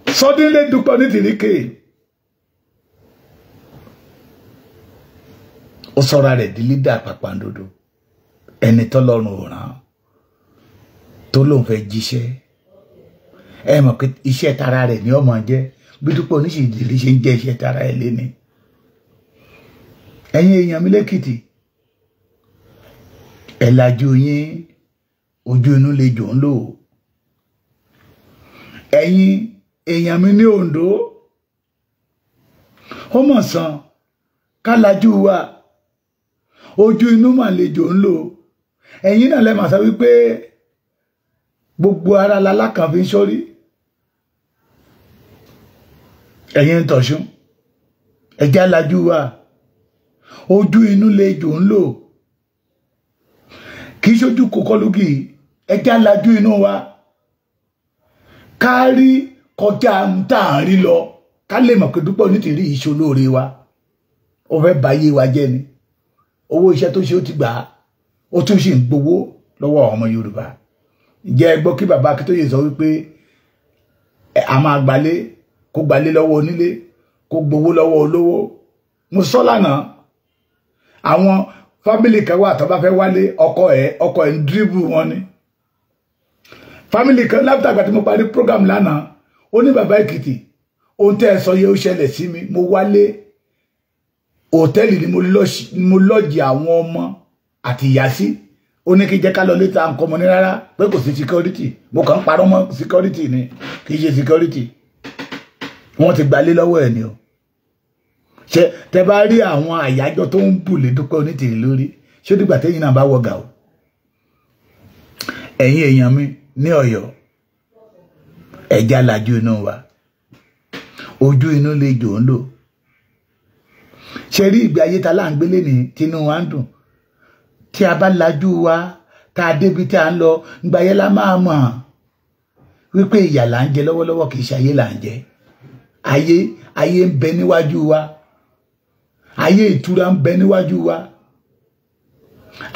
Suddenly, Dúpẹ́ Onítìrí came. Ó sọra rẹ̀ di leader pàpàǹdodo. Ẹni tọ́lọ́run ò rán tó lóun fẹ́ jíṣẹ́. Ẹ mọ̀ pé iṣẹ́ tara rẹ̀ ni ọmọ jẹ́. Bí Dúpẹ́ Onítìrí ṣe ń jẹ́ iṣẹ́ tara ẹ̀ léni. Ẹ̀yin èèyàn mi lẹ́kìtì, ẹ lajú yín, ojú inú lè jò ń lò. Ẹ̀yin èèyàn mi ní Oǹdó, ó mọ̀ sàn ká lajú wa, ojú inú mà lè jò ń lò. Ẹ̀yin náà lẹ́ mà sọ wípé gbogbo ara lalákàn fi ń ṣọ́rí. Ẹ̀yin ń tọ̀ṣún, ẹ̀já lajú wa, ojú inú lè jò ń lò. Kì í ṣojú kòkọ́lùkì, ẹ̀já lajú inú wa. Ká rí kọjá ń tà ń rí lọ, ká lè mọ̀ pé Dúpẹ́ Onítìrí ìṣolóore wa. Ó fẹ́ báyé wa jẹ́ ni. Owó iṣẹ́ tó ṣe ó ti gbà á, ó tún sì ń gbowó lọ́wọ́ ọmọ Yorùbá. Ǹjẹ́ ẹ gbọ́ kí bàbá Akíntóyè sọ wípé a máa gbalé, kó gbalé lọ́wọ́ onílé, kó gbowó lọ́wọ́ olówó? Mo sọ lánàá, àwọn family kan wà tó bá fẹ́ wálé, ọkọ ẹ̀ ń dribble wọn ni. Family kan látàgbà tí mo parí program lánàá, ó ní, "Bàbá Èkìtì, ohun tẹ́ ẹ sọ yẹ ó ṣẹlẹ̀ sí mi. Mo wálé, hòtẹ́ẹ̀lì ni mo lọ́ọ̀jì àwọn ọmọ àti ìyá sí." Ó ní kí jẹ́ ká lọ létà nǹkan mọ́ ní rárá, pé kò sí security. Mo kàn ń parọ́ mọ́ security ni, kì í ṣe security. Wọ́n ti gbalé lọ́wọ́ ẹ̀ ni o. Ṣe tẹ bá rí àwọn àyájọ́ tó ń bù lé Dúpẹ́ Onítìrí lórí, ṣé dìgbà tẹ́yìn náà bá wọ gà o? Ẹ̀yin èèyàn mi ní Ọ̀yọ́, ẹ̀já lajú inú wa, ojú inú lè jò ń lò. Ṣe rí ìgbé ayé ta là ń gbélé ní tinú wa ń dùn. Tí a bá lajú wa, tá a débi tí a ń lọ, ìgbà yẹn la máa mọ̀ wípé ìyà là ń jẹ lọ́wọ́lọ́wọ́, kì í ṣe ayé là ń jẹ. Ayé ayé ń bẹ níwájú wa, ayé ìtura ń bẹ níwájú wa,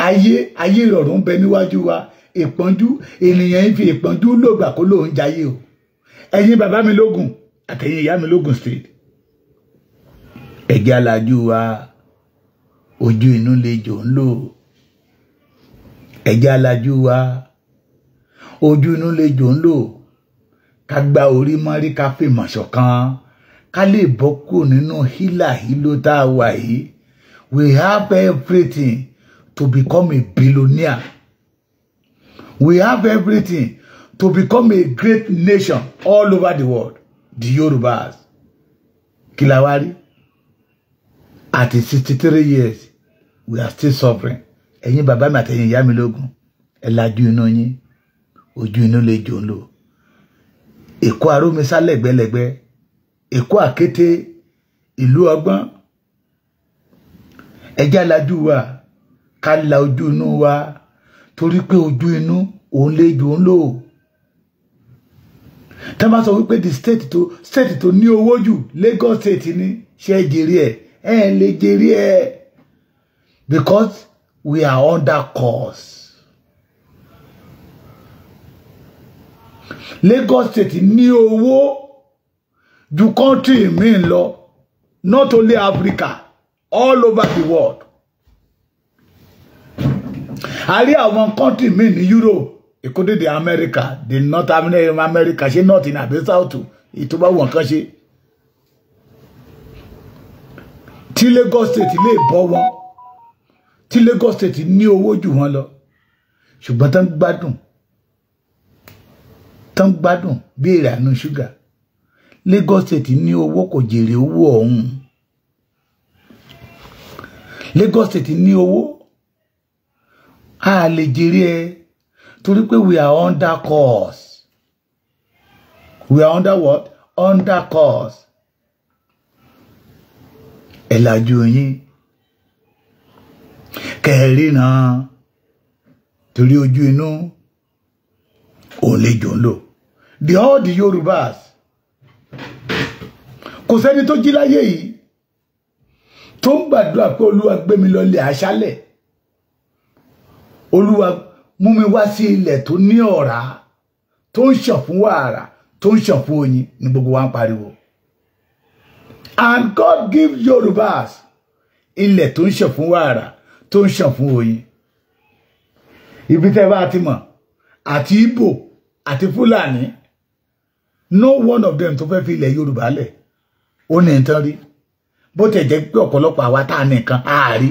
ayé ayé ìrọ̀rùn ń bẹ níwájú wa. Ìpọ́njú, ènìyàn ń fi ìpọ́njú lògbà kó lóun jayé o. Ẹ̀yin bàbá mi lógùn àtẹ̀yin ìyá mi lógùn State, ẹ̀jẹ̀ alájú wa, ojú inú lè jò ń lò. Ẹ̀jẹ̀ alájú wa, ojú inú lè jò ń lò. Ká gba orí mọ́rí, ká fìmọ̀ ṣọ̀kan, ká lè bọ́ kúrò nínú hílàhílò tá a wà yìí. We have everything to become a billionaire. We have everything to become a great nation all over the world, the Yorubas. Kí la wá rí? At 63 years, we are still suffering. Ẹ̀yin bàbá mi àtẹ̀yin ìyá mi lógún, ẹ lajú inú yín, ojú inú lè jò ń lò. Èkó arómisá lẹ́gbẹ́lẹ́gbẹ́, Èkó àkété, ìlú ọgbọ́n, ẹjẹ́ lajú wa, ká la ojú inú wa, torí pé ojú inú òun lè jò ń lò. Tá bá sọ wípé the state tó ní owó jù, Lagos State ní, ṣe jèrè ẹ? Ẹ lè jèrè ẹ, because we are under curse. Lagos State ní owó ju country míì lọ, not only Africa, all over the world. A rí àwọn country míì ní Europe, including the America, the North America, ṣé North ní àbí South, ètò bá wọn kan ṣe tí Lagos State lè bọ́ wọn, tí Lagos State ní owó jù wọn lọ, ṣùgbọ́n tán gbádùn bí ìrànú ṣúgà. Lagos State ní owó, kò jèrè owó ọ̀hún. Lagos State ní owó, a lè jèrè ẹ, torí pé we are under curse. We are under what? Under curse. Ẹ lajú yín kẹrìnà, torí ojú inú òun lè jò ń lò. The all the Yorubas, kò sẹ́ni tó jí láyé yìí tó ń gbàdúrà pé, "Olúwa, gbé mi lọ ilẹ̀ aṣálẹ̀, Olúwa, mú mi wá sí ilẹ̀ tó ní ọ̀rá, tó ń ṣàn fún wàrà, tó ń ṣàn fún oyin," ní gbogbo wa ń pariwo. And God give Yorubas ilẹ̀ tó ń ṣàn fún wàrà, tó ń ṣàn fún oyin. Ibi tẹ́ bá ti mọ̀, àti Ìgbò àti Fúlàní, no one of them tó fẹ́ fi ilẹ̀ Yorùbá lẹ̀. Ó ní nǹkan rí, bó tẹ̀ jẹ́ pé ọ̀pọ̀lọpọ̀ àwa tá a nìkan á rí,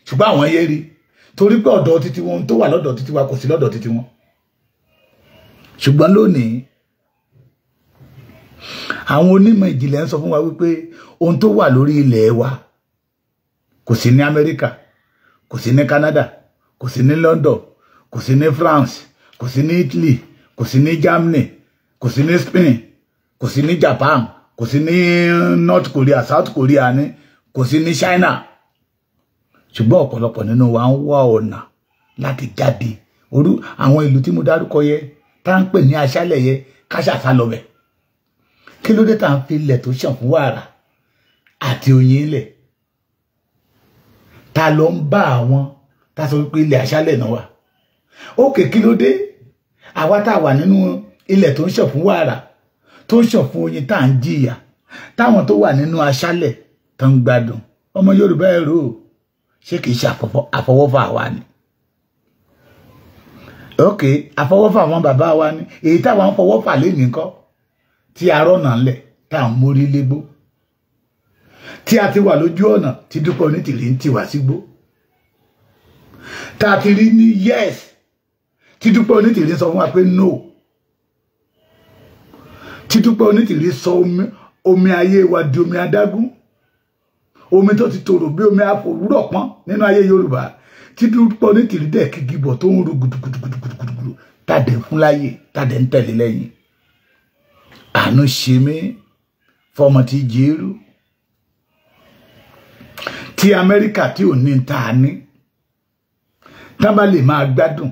ṣùgbọ́n àwọn yé rí, torí pé ọ̀dọ̀ títí wọn tó wà lọ́dọ̀ títí wa kò sí lọ́dọ̀ títí wọn. Ṣùgbọ́n lónìí, àwọn onímọ̀ ìjìnlẹ̀ ń sọ fún wa wípé ohun tó wà lórí ilẹ̀ wa kò sí ní Amẹ́ríkà, kò sí ní Canada, kò sí ní London, kò sí ní France, kò sí ní Italy, kò sí ní Germany, kò sí ní Spain, kò sí ní Japan, kò sí ní North Korea, South Korea ní, kò sí ní China. Ṣùgbọ́n ọ̀pọ̀lọpọ̀ nínú wa ń wá ọ̀nà láti jáde orú àwọn ìlú tí mo dárúkọ yẹ, tá ń pè ní aṣálẹ̀ yẹ, káṣàṣà lọ bẹ̀. Kí ló dé tá ń fi ilẹ̀ tó ṣàn fún wàrà àti oyin ilẹ̀, ta ló ń bá àwọn tá sọ wípé ilẹ̀ aṣálẹ̀ náà wà ókè? Kí ló dé àwa tá a wà nínú ilẹ̀ tó ń ṣàn fún wàrà, tó ń ṣàn fún oyin, tá à ń jìyà, táwọn tó wà nínú aṣálẹ̀ tó ń gbádùn? Ọmọ Yorùbá, ẹ̀rọ ṣé kìí ṣe àfọwọ́fà wa ni? Ok, àfọwọ́fà àwọn bàbá wa ni èyí táwọn fọwọ́fà lé nìkan, tí a rọ̀nà ńlẹ̀, tá à ń mórí légbó, tí a ti wà lójú ọ̀nà tí Dúpẹ́ Onítìrí ń tì wá sígbó, tá a ti rí ní yes, tí Dúpẹ́ Onítìrí sọ fún wa pé no, tí Dúpẹ́ Onítìrí sọ omi ayé wa di omi adágún. Omi tó ti tòrò bí omi àfòwúrọ̀ pọ́n nínú ayé Yorùbá, tí Dúpẹ́ Onítìrí dẹ̀ kígi bọ̀ tó ń ru gudugudugudugudu, tàdé fún láyè, tàdé ń tẹ̀lé lẹ́yìn. Àánú ṣe mí fọmọ tí jẹ́rú tí Amẹ́ríkà tí ò ní ta ní, tán bá lè máa gbádùn,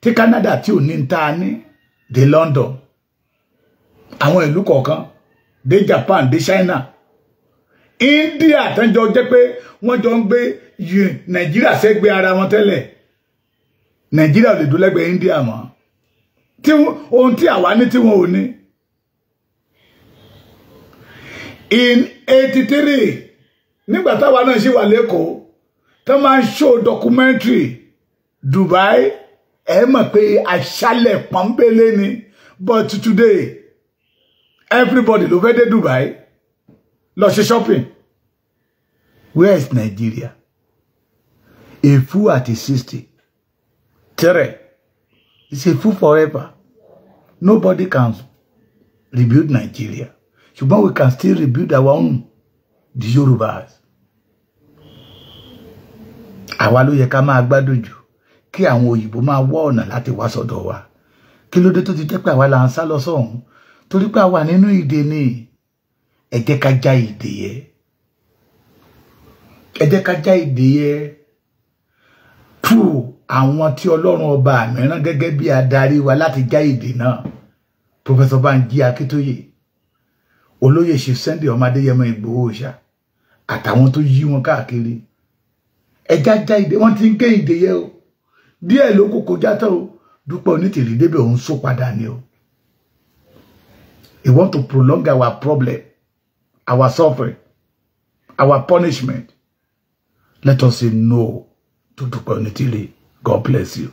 tí Canada tí ò ní ta ní, dé London, àwọn ìlú kọ̀ọ̀kan, dé Japan, dé China, India, tán jọ jẹ́ pé wọ́n jọ ń gbé Nàìjíríà sẹ́gbẹ́ ara wọn tẹ́lẹ̀. Nàìjíríà ò lè dúró lẹ́gbẹ̀ẹ́ India mọ́. Tí ohun tí àwa ní tí wọn ò ní. In 83, nígbà táwa náà ṣì wà lẹ́kọ̀ọ́, tó máa ń show documentary Dubai, ẹ mọ̀ pé aṣálẹ̀ pọ́nbélé ni. But today, everybody ló fẹ́ dé Dubai lọ ṣe shopping. Where is Nigeria? A fool at 60. Three. It's a fool forever. Nobody can rebuild Nigeria. Ṣùgbọ́n we can still rebuild our own, the Yorubas. Àwa ló yẹ ká máa gbádùn jù, kí àwọn òyìnbó máa wọ́ ọ̀nà láti wá sọ́dọ̀ wa. Kí ló dé tó ti jẹ́ pé àwa là ń sá lọ sọ́hún? Torí pé àwa nínú ìdè ni. Ẹ jẹ́ ká já ìdè yẹ. Ẹ jẹ́ ká já ìdè yẹ. Through àwọn tí Ọlọ́run ọba mìíràn gẹ́gẹ́ bí adarí wa láti já ìdè náà. Professor Banji Akíntóyè, Olóyè Chief Sunday ọmọ Adéyẹmọ Ìgbòho Òòṣà, àtàwọn tó yí wọn káàkiri. Ẹ já já ìdè, wọ́n ti ń gé ìdè yẹ o. Díẹ̀ ló kù kó já tán o. Dúpẹ́ Onítìrí débẹ̀ òun só padà ni o. He want to prolong our problem, our suffering, our punishment. Let us say no to Dúpẹ́ Onítìrí. God bless you.